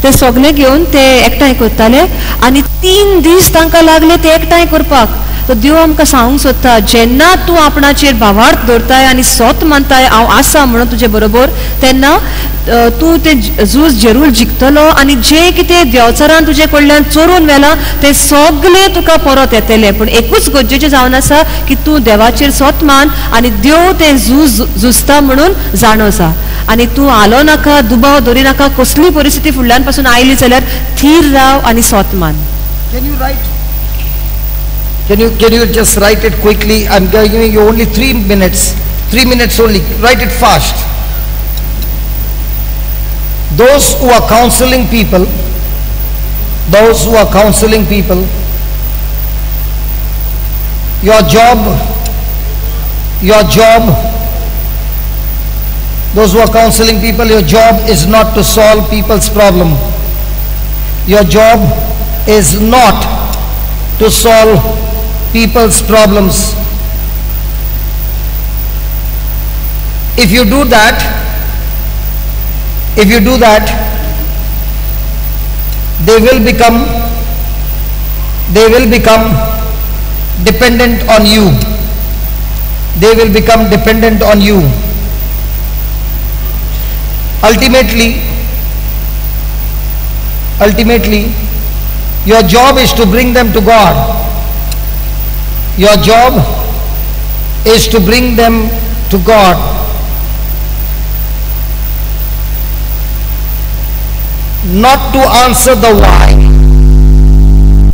ते सगळे घेवन ते एकठांय करताले आनी 3 दीस तांकां लागले ते एकठांय करपाक. तो देव आमकां सांगूंक सोदता, जेन्ना तूं आपणाचेर भावार्थ दवरताय आनी सोत मानताय हांव आसा म्हणून तुजे बरोबर, तेन्ना तूं तें झूज जरूर जिखतलो आनी जें कितें देवचारान तुजे कडल्यान चोरून व्हेलां तें सगळें तुका परत येतलें. पूण एकूच गरजेचें जावन आसा की तूं देवाचेर सोत मान आनी देव तें झूज झुजता म्हणून जाणो जा आनी तूं आलो नाका, दुबाव दवरी नाका. कसली परिस्थिती फुडल्यान पासून आयली जाल्यार थीर राव आनी सोत मान. Can you write? Can you just write it quickly? I'm giving you only 3 minutes. 3 minutes only. Write it fast. Those who are counseling people, those who are counseling people, your job, those who are counseling people, your job is not to solve people's problem. Your job is not to solve people's problems. If you do that, they will become dependent on you. They will become dependent on you. Ultimately, Ultimately, your job is to bring them to God. Your job is to bring them to God. Not to answer the why.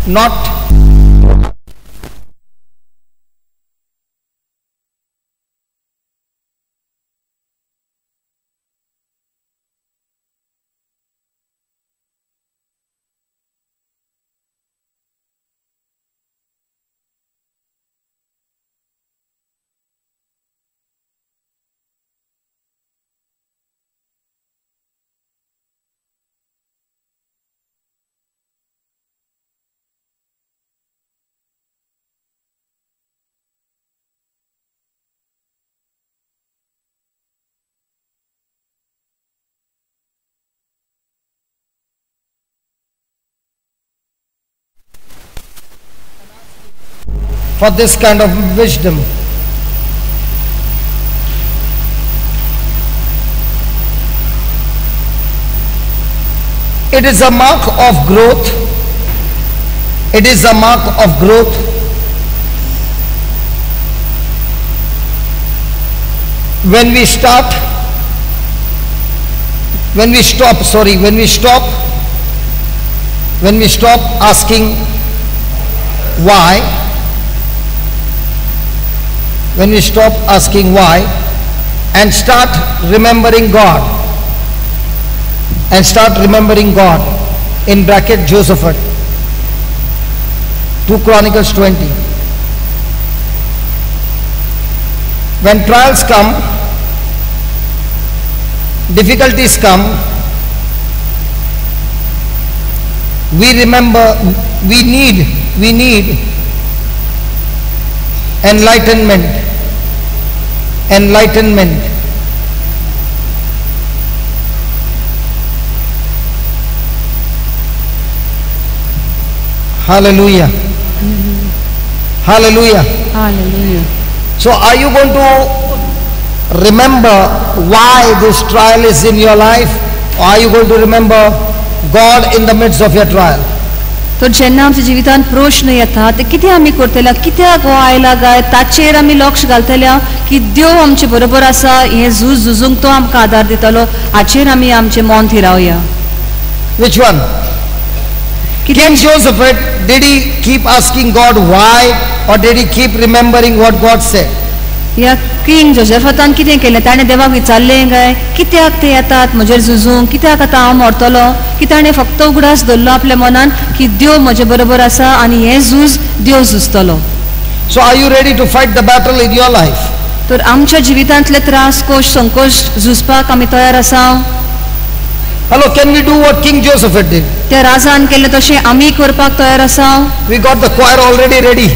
Not for this kind of wisdom. It is a mark of growth. It is a mark of growth. When we stop asking why, when we stop asking why and start remembering God, and start remembering God, in bracket Josephat, 2 Chronicles 20. When trials come, difficulties come, we remember, we need enlightenment. Enlightenment. Hallelujah. Hallelujah. Hallelujah. So are you going to remember why this trial is in your life, or are you going to remember God in the midst of your trial? तर जेन्ना आमच्या जिवितांत प्रश्न येता ते कितें आमी करतले, कित्याक हो आयला काय ताचेर आमी लक्ष घालतले की देव आमचे बरोबर आसा, हें झूज झुजूंक तो आमकां आदार दितलो, हाचेर आमी आमचें मन थिरावया. Which one? King Joseph, did he keep asking God why, or did he keep remembering what God said? ह्या किंग जोसेफातान कितें केलें, ताणें देवाक विचारलें काय कित्याक ते येतात म्हजेर झुजूंक, कित्याक आतां हांव मरतलो, की ताणें फक्त उगडास धरलो आपल्या मनान की देव म्हजे बरोबर आसा आनी हें झूज देव झुजतलो. So are you ready to fight the battle in your life? तर आमच्या जिवितांतले त्रास, कोश, संकोश झुजपाक आमी तयार आसा? Hello, can we do what King Joseph did? त्या राजान केलें तशें आमी करपाक तयार आसा? We got the choir already ready.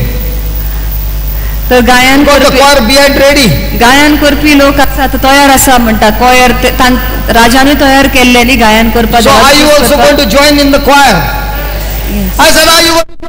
तर गायन करपी, गायन करपी लोक आसा तयार आसा म्हणटा, कोयर राजानूय तयार केल्ले न्ही गायन करपाक. So are you also going to join in the choir? Yes. I said, are you going to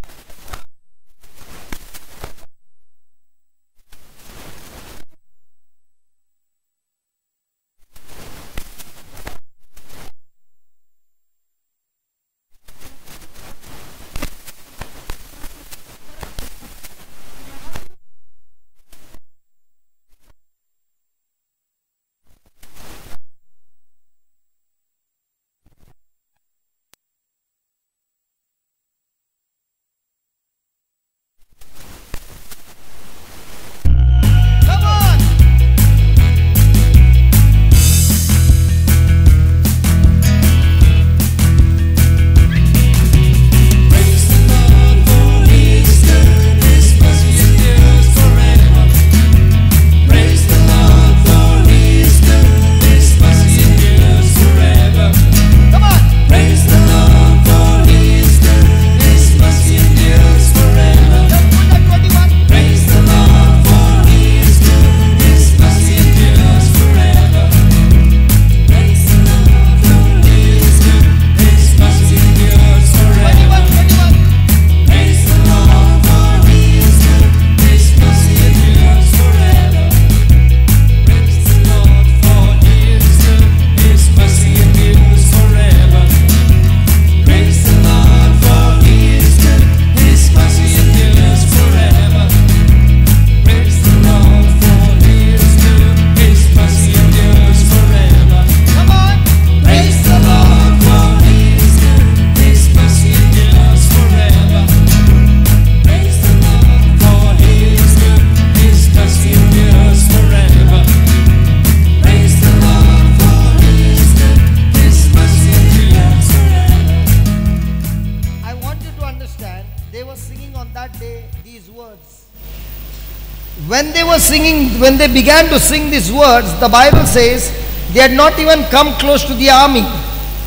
When they were singing, when they began to sing these words, the Bible says they had not even come close to the army.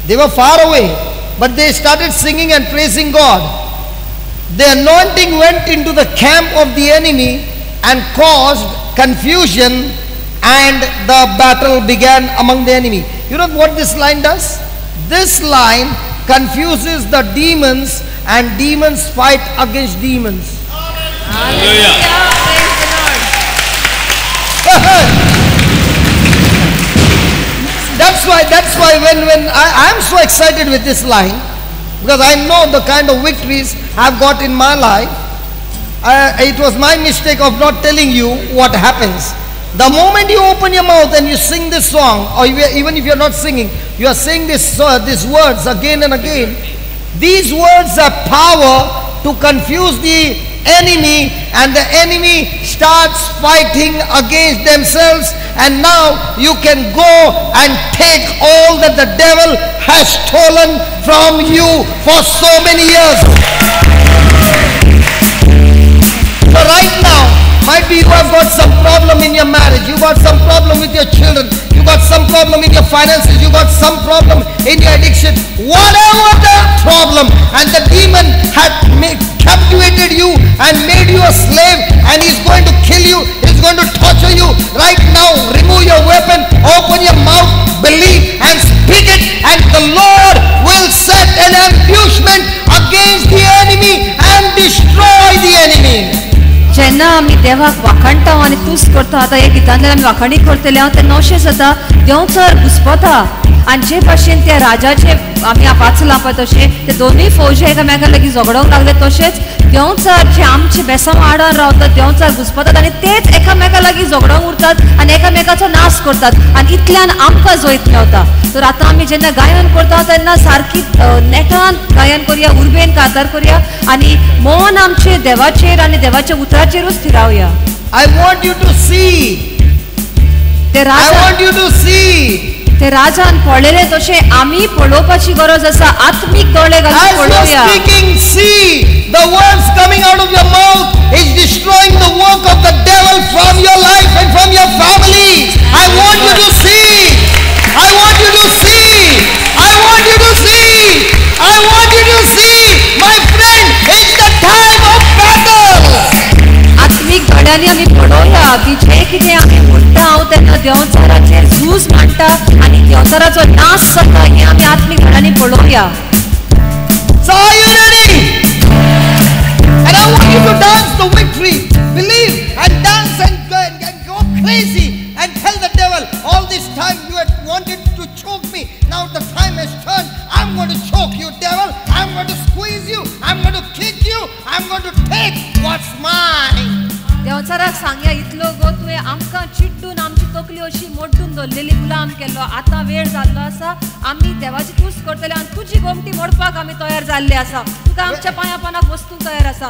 They were far away, but they started singing and praising God. The anointing went into the camp of the enemy and caused confusion, and the battle began among the enemy. You know what this line does? This line confuses the demons, and demons fight against demons. Hallelujah. Praise the Lord. That's why when I'm so excited with this line, because I know the kind of victories I've got in my life. It was my mistake of not telling you what happens. The moment you open your mouth and you sing this song, or even if you're not singing, you are saying these words again and again. These words have power to confuse the enemy, and the enemy starts fighting against themselves, and now you can go and take all that the devil has stolen from you for so many years. So right now, might be you have got some problem in your marriage, you got some problem with your children, you got some problem in your finances, you got some problem in your addiction, whatever the problem, and the demon had captivated you and made you a slave, and he's going to kill you, he's going to torture you. Right now, remove your weapon, open your mouth, believe and speak it, and the Lord will set an ambushment against the enemy and destroy the enemy. जेन्ना आमी देवाक वाखाणटा आनी तुस्त करता, आतां हे गितांतल्यान आमी वाखाणी करतले हांव, तेन्ना अशें जाता देंवचार घुस्पता. आनी जे भाशेन त्या राजाचे आमी वाचलां पळय तशें ते दोनूय फौजी एकामेका लागीं झगडोंक लागले, तशेंच देंवचार जे आमचे बेसांव आडान रावतात, देंवचार घुस्पतात आनी तेच एकामेका लागीं झगडोंक उरतात आनी एकामेकाचो नाश करतात, आनी इतल्यान आमकां जैत मेवता. तर आतां आमी जेन्ना गायन करता तेन्ना सारकी नेटान गायन करुया, उर्बेन कातार करुया आनी मन आमचें देवाचेर आनी देवाच्या उतराचेरूच थिरावया. I want you to see. I want you to see. ते राजान पळयलें तशें आमी पळोवपाची गरज आसा. आत्मीक दोळे घालून पळोवया. As you are speaking, see the words coming out of your mouth is destroying the work of the devil from your life and from your family. I want you to see. I want you to see. I want you to see. I want you to see. My friend, it's the time of battle. आत्मीक दोळ्यांनी आमी पळोवया की जें कितें आमी म्हणटा हांव तेन्ना देंवचाराचेर झूज मांडटा आनी देंवचाराचो नाश जाता, हें आमी आत्मीक दोळ्यांनी पळोवया. So are you ready? And I want you to dance the victory. Believe and dance and go crazy and tell the devil, all this time you had wanted to choke me. Now the time has turned. I'm going to choke you, devil. I'm going to squeeze you. I'm going to kick you. I'm going to take what's mine. देंवचाराक सांगया, इतलो गो तुवें आमकां चिड्डून आमची तकली अशी मोड्डून दवरलेली, गुलाम केल्लो, आतां वेळ जाल्लो आसा, आमी देवाची तुस्त करतले आनी तुजी गोमटी मोडपाक आमी तयार जाल्ले आसा, तुका आमच्या पांया पानाक वस्तूंक तयार आसा.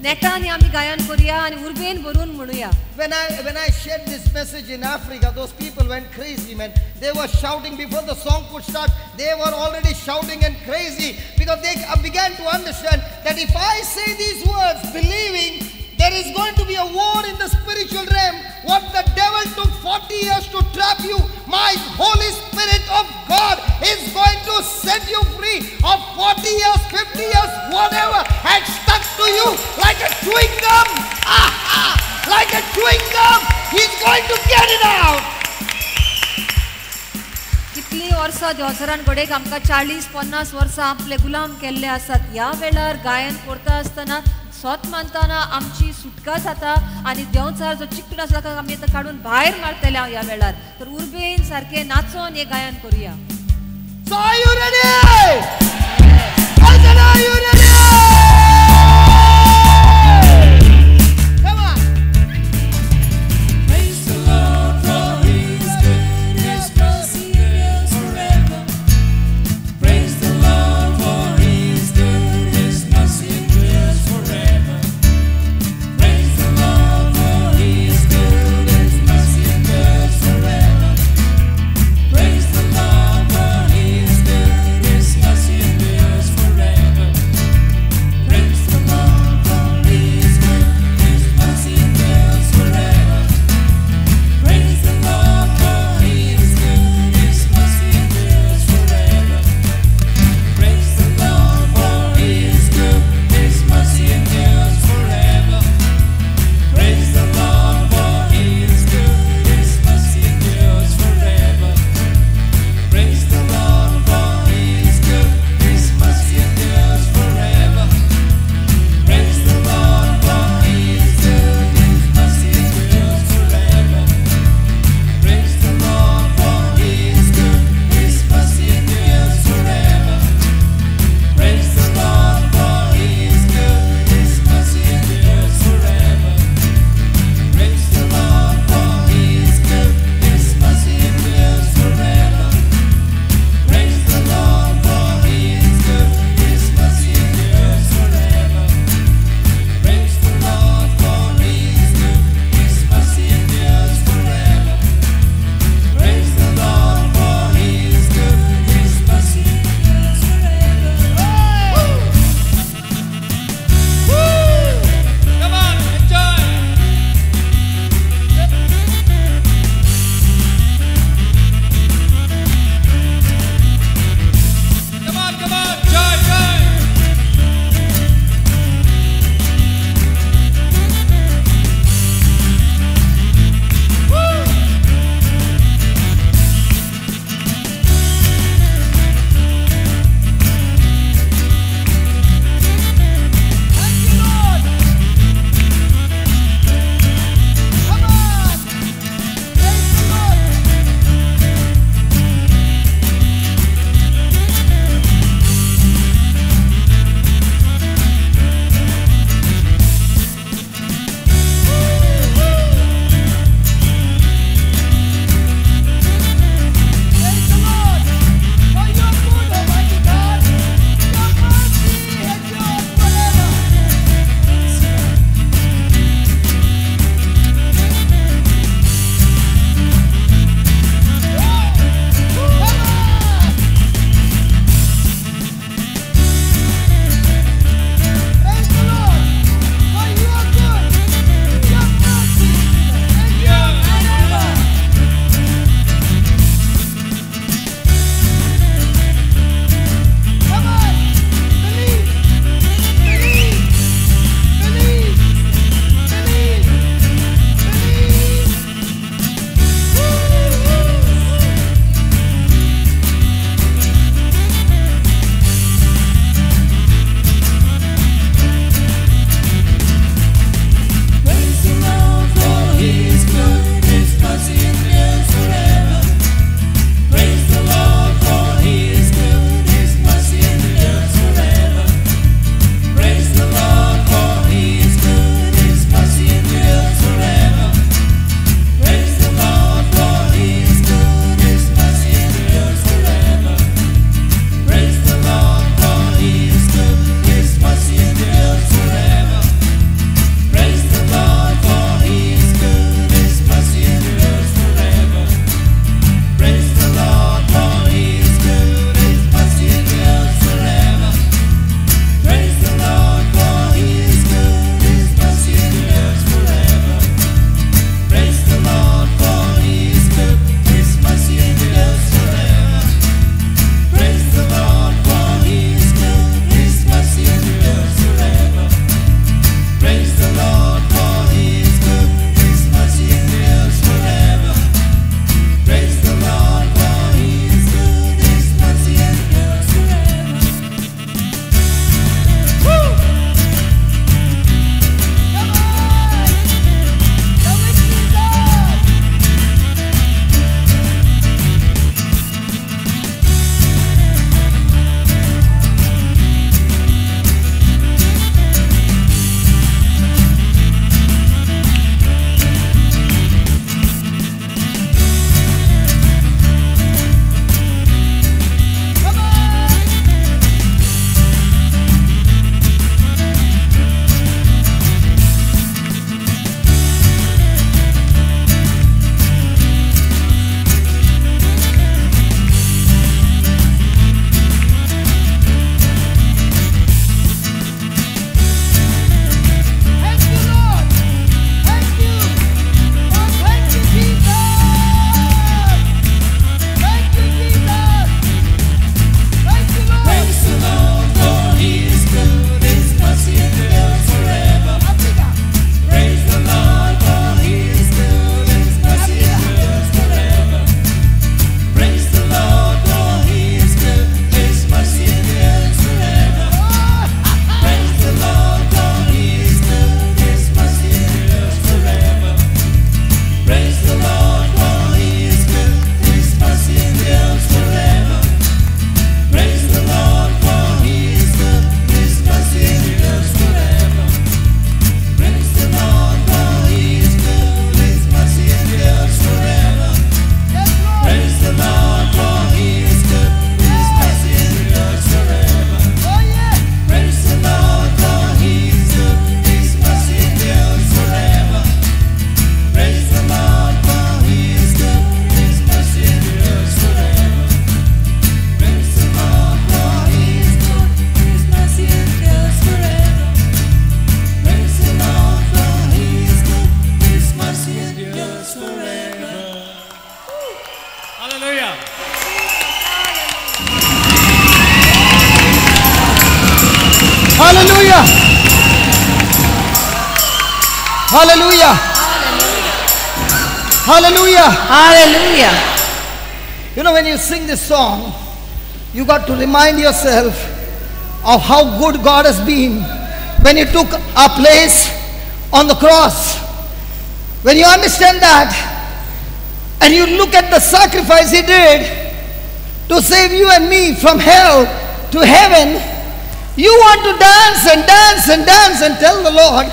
नेटान आमी गायन करुया आनी उर्बेन भरून म्हणुया. When I shared this message in Africa, those people went crazy, man. They were shouting before the song could start. They were already shouting and crazy because they began to understand that if I say these words, believing there is going to be a war in the spiritual realm. What the devil took 40 years to trap you, my Holy Spirit of God is going to set you free of 40 years, 50 years, whatever had stuck to you like a chewing gum. Ah, like a chewing gum. He's going to get it out. कितली वर्सां देंवचारान घडयेक आमकां 40-50 वर्सां आपले गुलाम केल्ले आसात. ह्या वेळार गायन करता आसतना सोत मानतना आमची सुटका जाता आनी देंवचार जो चिकटून आसला ताका आमी आतां काडून भायर मारतले हांव ह्या वेळार. तर उर्बेन सारकें नाचोन हें गायन करुया. So are you ready? I said, are you ready? Come on. Praise the Lord, for He is good, His mercy endures forever. Praise the Lord, for He is good, His mercy endures forever. Praise the Lord, for He is good, His mercy endures forever. Praise the Lord, for He is good, His mercy endures forever. Hallelujah. Hallelujah. Hallelujah. You know, when you sing this song, you got to remind yourself of how good God has been when He took our place on the cross. When you understand that and you look at the sacrifice He did to save you and me from hell to heaven, you want to dance and dance and dance and tell the Lord,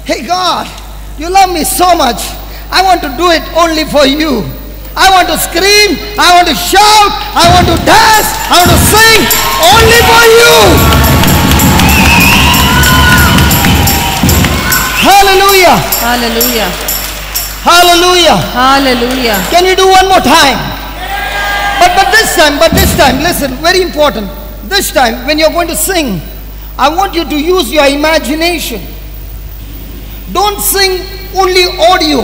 hey God, you love me so much. I want to do it only for you. I want to scream, I want to shout, I want to dance, I want to sing only for you. Hallelujah. Hallelujah. Hallelujah. Hallelujah. Can you do one more time? But this time, listen, very important. This time, when you're going to sing, I want you to use your imagination. Don't sing only audio.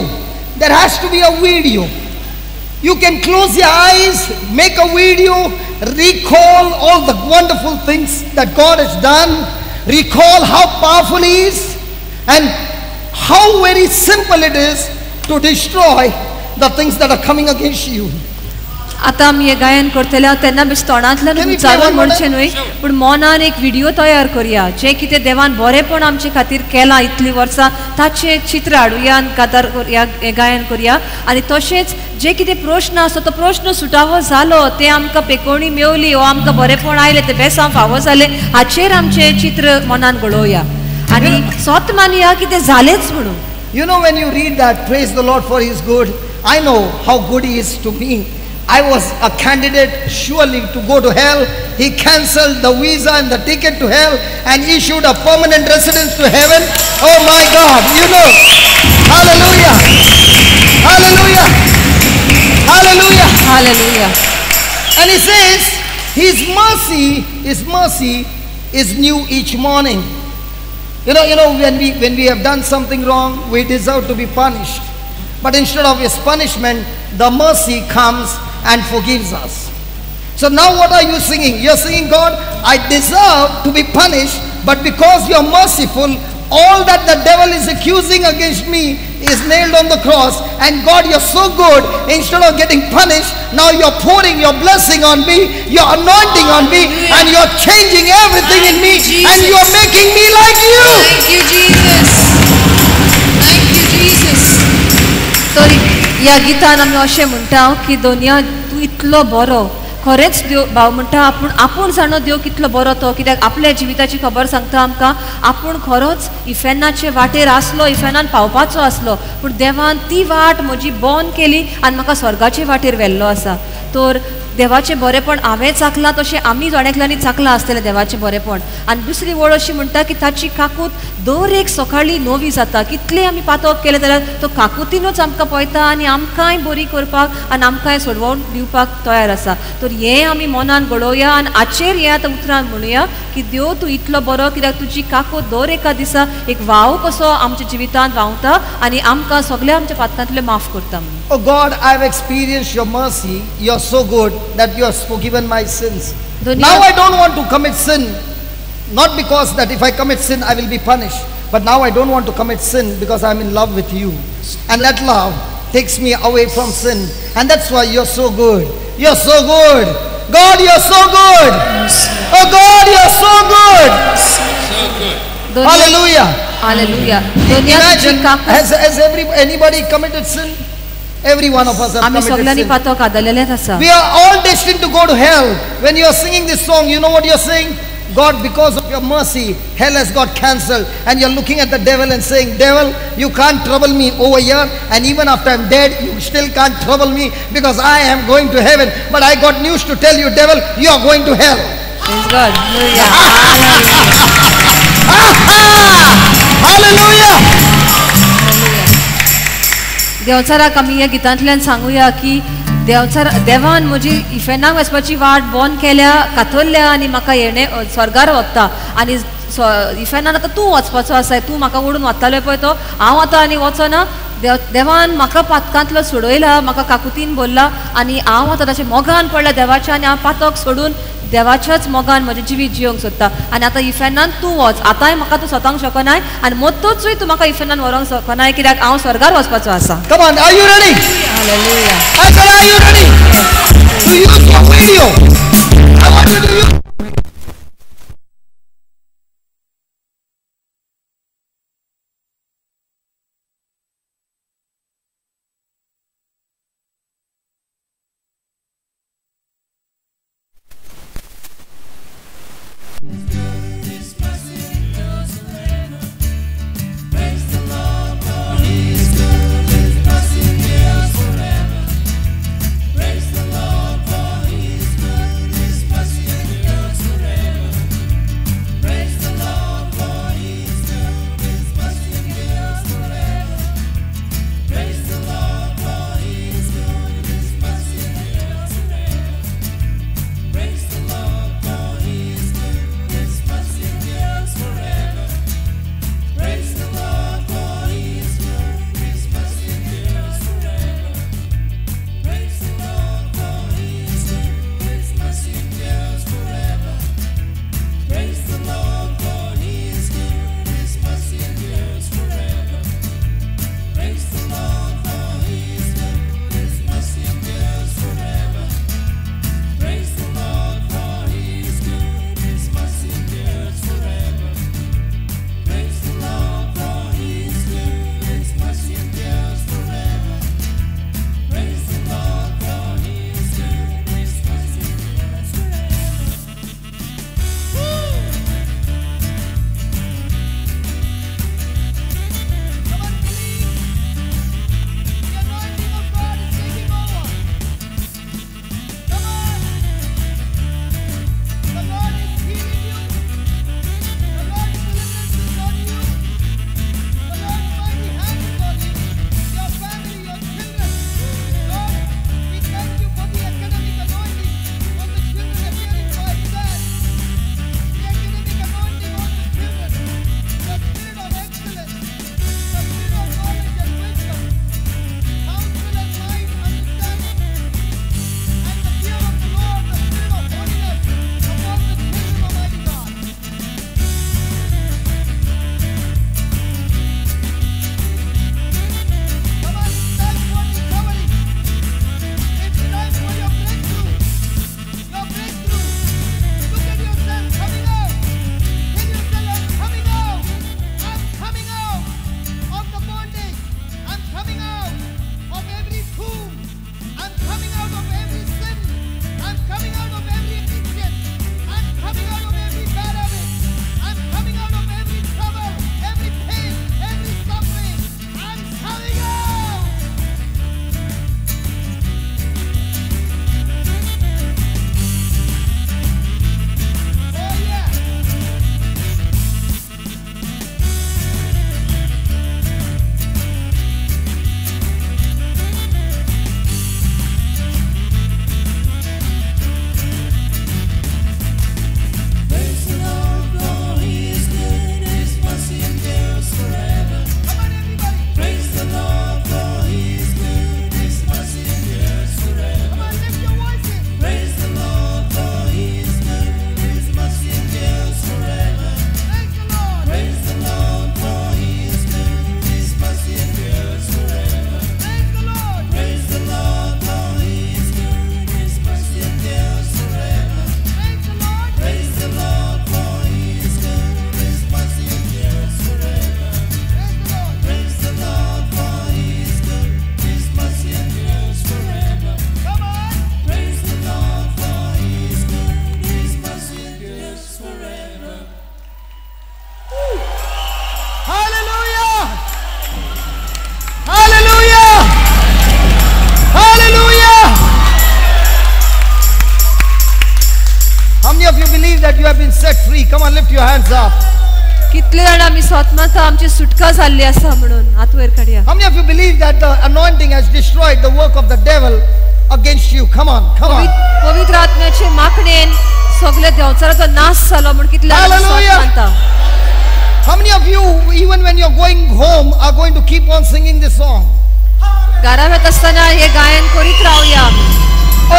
There has to be a video. You can close your eyes, make a video, recall all the wonderful things that God has done, recall how powerful He is, and how very simple it is to destroy the things that are coming against you. आतां आमी हें गायन करतले तेन्ना best तोंडांतल्यान उच्चारून म्हणचें न्हय, पूण मनान एक व्हिडिओ तयार करया, जें कितें देवान बरेंपण आमचे खातीर केलां इतलीं वर्सां ताचें चित्र हाडुया आनी कातार करया, हें गायन करया. आनी तशेंच जे कितें प्रश्न आसा तो प्रश्न सुटावो जालो, तें आमकां पेकोवणी मेवली वो आमकां बरेंपण आयलें, तें बेसांव फावो जालें, हाचेर आमचें चित्र मनान घडोवया आनी स्वत मानया की तें जालेंच म्हणून. You know, when you read that, praise the Lord for His good, I know how good He is to me. I was a candidate surely to go to hell. He cancelled the visa and the ticket to hell and issued a permanent residence to heaven. Oh my God, you know. Hallelujah. Hallelujah. Hallelujah. Hallelujah. And he says, His mercy is new each morning. You know, when we have done something wrong, we deserve to be punished. But instead of His punishment, the mercy comes and forgives us. So now what are you singing? You're singing, God, I deserve to be punished, but because you're merciful, all that the devil is accusing against me is nailed on the cross. And God, you're so good. Instead of getting punished, now you're pouring your blessing on me, your anointing on me, and you're changing everything in me, and you're making me like you. Thank you, Jesus. Thank you, Jesus. तर ह्या गितान आमी अशें म्हणटा की दोनया तूं इतलो बरो, खरेंच देव भाव म्हणटा आपूण आपूण जाणो देव कितलो बरो तो, कित्याक आपल्या जिविताची खबर सांगता आमकां. आपूण खरोच इफेर्नाचे वाटेर आसलो, इफेर्नान पावपाचो आसलो, पूण देवान ती वाट म्हजी बंद केली आनी म्हाका स्वर्गाचे वाटेर व्हेल्लो आसा. तर देवाचें बरेंपण हांवें चाखलां तशें आमी जण एकल्यांनी चाखलां आसतलें देवाचें बरेंपण. आनी दुसरी वळ अशी म्हणटा की ताची काकूत दर एक सकाळी नवी जाता. कितलें आमी पातक केलें जाल्यार तो काकुतीनूच आमकां पळयता आनी आमकांय बरी करपाक आनी आमकांय सोडवून दिवपाक तयार आसा. तर हें आमी मनान घडोवया आनी हाचेर हें आतां उतरान म्हणुया की देव तूं इतलो बरो, कित्याक तुजी काकूत दर एका दिसा एक वाव कसो आमच्या जिवितांत व्हांवता आनी आमकां सगळ्या आमच्या पातकांतले माफ करता म्हणून. Oh God, I have experienced your mercy. You are so good that you have forgiven my sins. Now I don't want to commit sin. Not because that if I commit sin, I will be punished. But now I don't want to commit sin because I am in love with you. And that love takes me away from sin. And that's why you're so good. You're so good. God, you're so good. Oh God, you're so good. So good. Hallelujah. Hallelujah. Imagine, has anybody committed sin? Every one of us have committed sin. We are all destined to go to hell. When you are singing this song, you know what you are saying? God, because of your mercy, hell has got cancelled. And you're looking at the devil and saying, devil, you can't trouble me over here. And even after I'm dead, you still can't trouble me because I am going to heaven. But I got news to tell you, devil, you are going to hell. Praise God. Hallelujah. Hallelujah. देवचाराक आमी ह्या गितांतल्यान सांगुया की देवचार देवान म्हजी इफेर्नाक वचपाची वाट बंद केल्या, कातरल्या आनी म्हाका हेणे स्वर्गार वता आनी इफेर्नान आतां तूं वचपाचो आसा, तूं म्हाका ओडून वतालो पळय तो, हांव आतां आनी वचना. देवान म्हाका पातकांतलो सोडयला, म्हाका काकुतीन भरला आनी हांव आतां ताचे मोगान पडला देवाच्या आनी हांव पातक सोडून देवाच्याच मोगान म्हजें जिवीत जियोंक सोदता आनी आतां इफेर्नान तूं वच आतांय म्हाका तूं सतावंक शकनाय आनी मोत्तूचूय तूं म्हाका इफेर्नान व्हरोंक शकनाय कित्याक हांव स्वर्गार वचपाचो आसा. Come on, are you ready? Hallelujah. I said, are you ready? To use your video. I want you to use. Set free. Come on, lift your hands up. कितले जाण आमी स्वतः आमची सुटका जाल्ली आसा म्हणून हात वयर काडया. How many of you believe that the anointing has destroyed the work of the devil against you? Come on, come on. पवित्र आत्म्याचे माखणेन सगळे देवचाराचो नाश जालो म्हणून कितले जाण Hallelujah. मानता. How many of you, even when you're going home, are going to keep on singing this song? घरा वता आसतना हे गायन करीत रावया.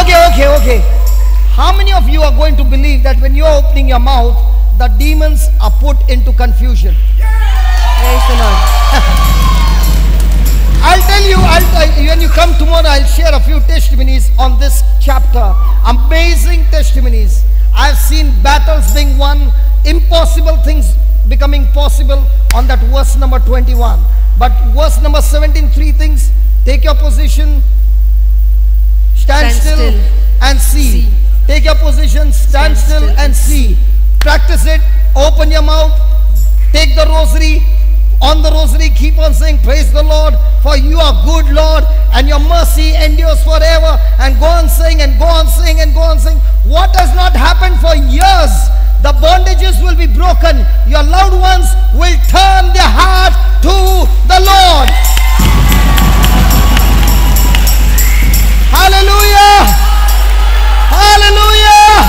Okay, okay, okay. How many of you are going to believe that when you are opening your mouth, the demons are put into confusion? Praise the Lord. I'll tell you, when you come tomorrow, I'll share a few testimonies on this chapter. Amazing testimonies. I've seen battles being won, impossible things becoming possible on that verse number 21. But verse number 17, three things. Take your position, stand still and see. Take your position, stand still and see. Practice it, open your mouth, take the rosary. On the rosary, keep on saying, praise the Lord, for you are good, Lord, and your mercy endures forever. And go on saying, and go on saying, and go on saying. What has not happened for years, the bondages will be broken. Your loved ones will turn their heart to the Lord. Hallelujah! Hallelujah!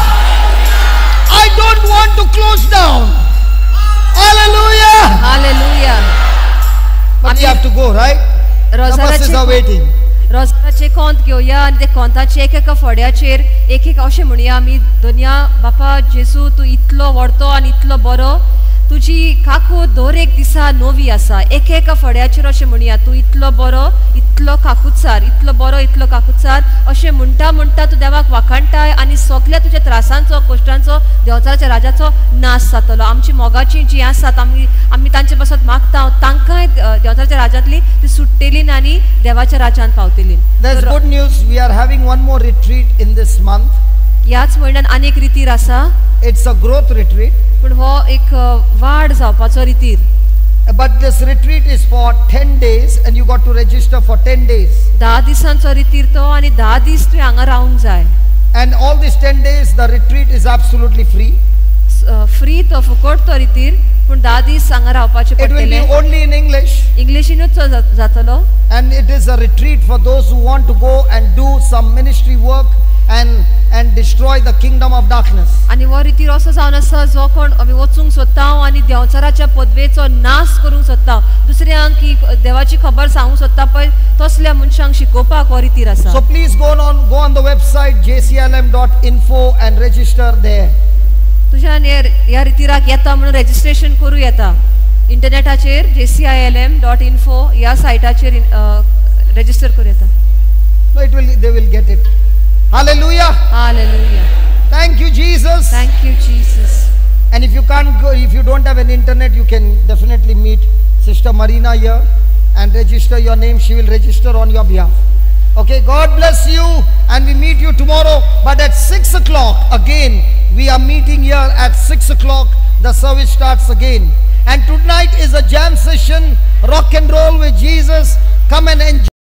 I don't want to close down. Hallelujah! Hallelujah! But we have to go, right? The buses are waiting. रोजाराचे कोंत घेवया आनी ते कोंताचे एक एका फोड्याचेर एक एक अशें म्हणया आमी, दोनया बापा जेजू तूं इतलो व्हडतो आनी इतलो बरो, तुजी काकूत दर एक दिसा नवी आसा. एक एका फोड्याचेर अशें म्हणया, तूं इतलो बरो, इतलो काकुतसार, इतलो बरो, इतलो काकुतसार अशें म्हणटा म्हणटा तूं देवाक वाखाणटाय आनी सगल्या तुज्या त्रासांचो कश्टांचो देवचाराच्या राजाचो नाश जातलो. आमची मोगाची जी आसात आमी तांचे पासत मागता, तांकांय देवचाराच्या राजांतली ती सुट्टेली आनी देवाच्या राजान पावतली. There's good news, we are having one more retreat in this month. ह्याच म्हयन्यान आनी एक रितीर आसा. It's a growth retreat. पूण हो एक वाड जावपाचो रितीर. But this retreat is for 10 days and you got to register for 10 days. 10 दिसांचो रितीर तो आनी 10 दीस तुवें हांगा रावंक जाय. And all these 10 days the retreat is absolutely free. Free तो फुकट तो रितीर, पूण 10 दीस हांगा रावपाचें It will be पडटलें. only in English. इंग्लिशीनूच जातलो. And it is a retreat for those who want to go and do some ministry work and destroy the kingdom of darkness. आनी हो रितीर असो जावन आसा जो कोण आमी वचूंक सोदता आनी देंवचाराच्या पदवेचो नाश करूंक सोदता, दुसऱ्यांक ही देवाची खबर सांगूंक सोदता पळय, तसल्या मनशांक शिकोवपाक हो रितीर आसा. So please go on the website jclm.info and register there. तुज्यान ह्या रितीराक येता म्हणून रेजिस्ट्रेशन करूं येता. इंटरनेटाचेर jcilm.info ह्या सायटाचेर रेजिस्टर करूं येता. No, they will get it. Hallelujah. Hallelujah. Thank you, Jesus. Thank you, Jesus. And if you can't go, if you don't have an internet, you can definitely meet Sister Marina here and register your name. She will register on your behalf. Okay, God bless you, and we meet you tomorrow. But at 6 o'clock again, we are meeting here at 6 o'clock. The service starts again. And tonight is a jam session, rock and roll with Jesus. Come and enjoy.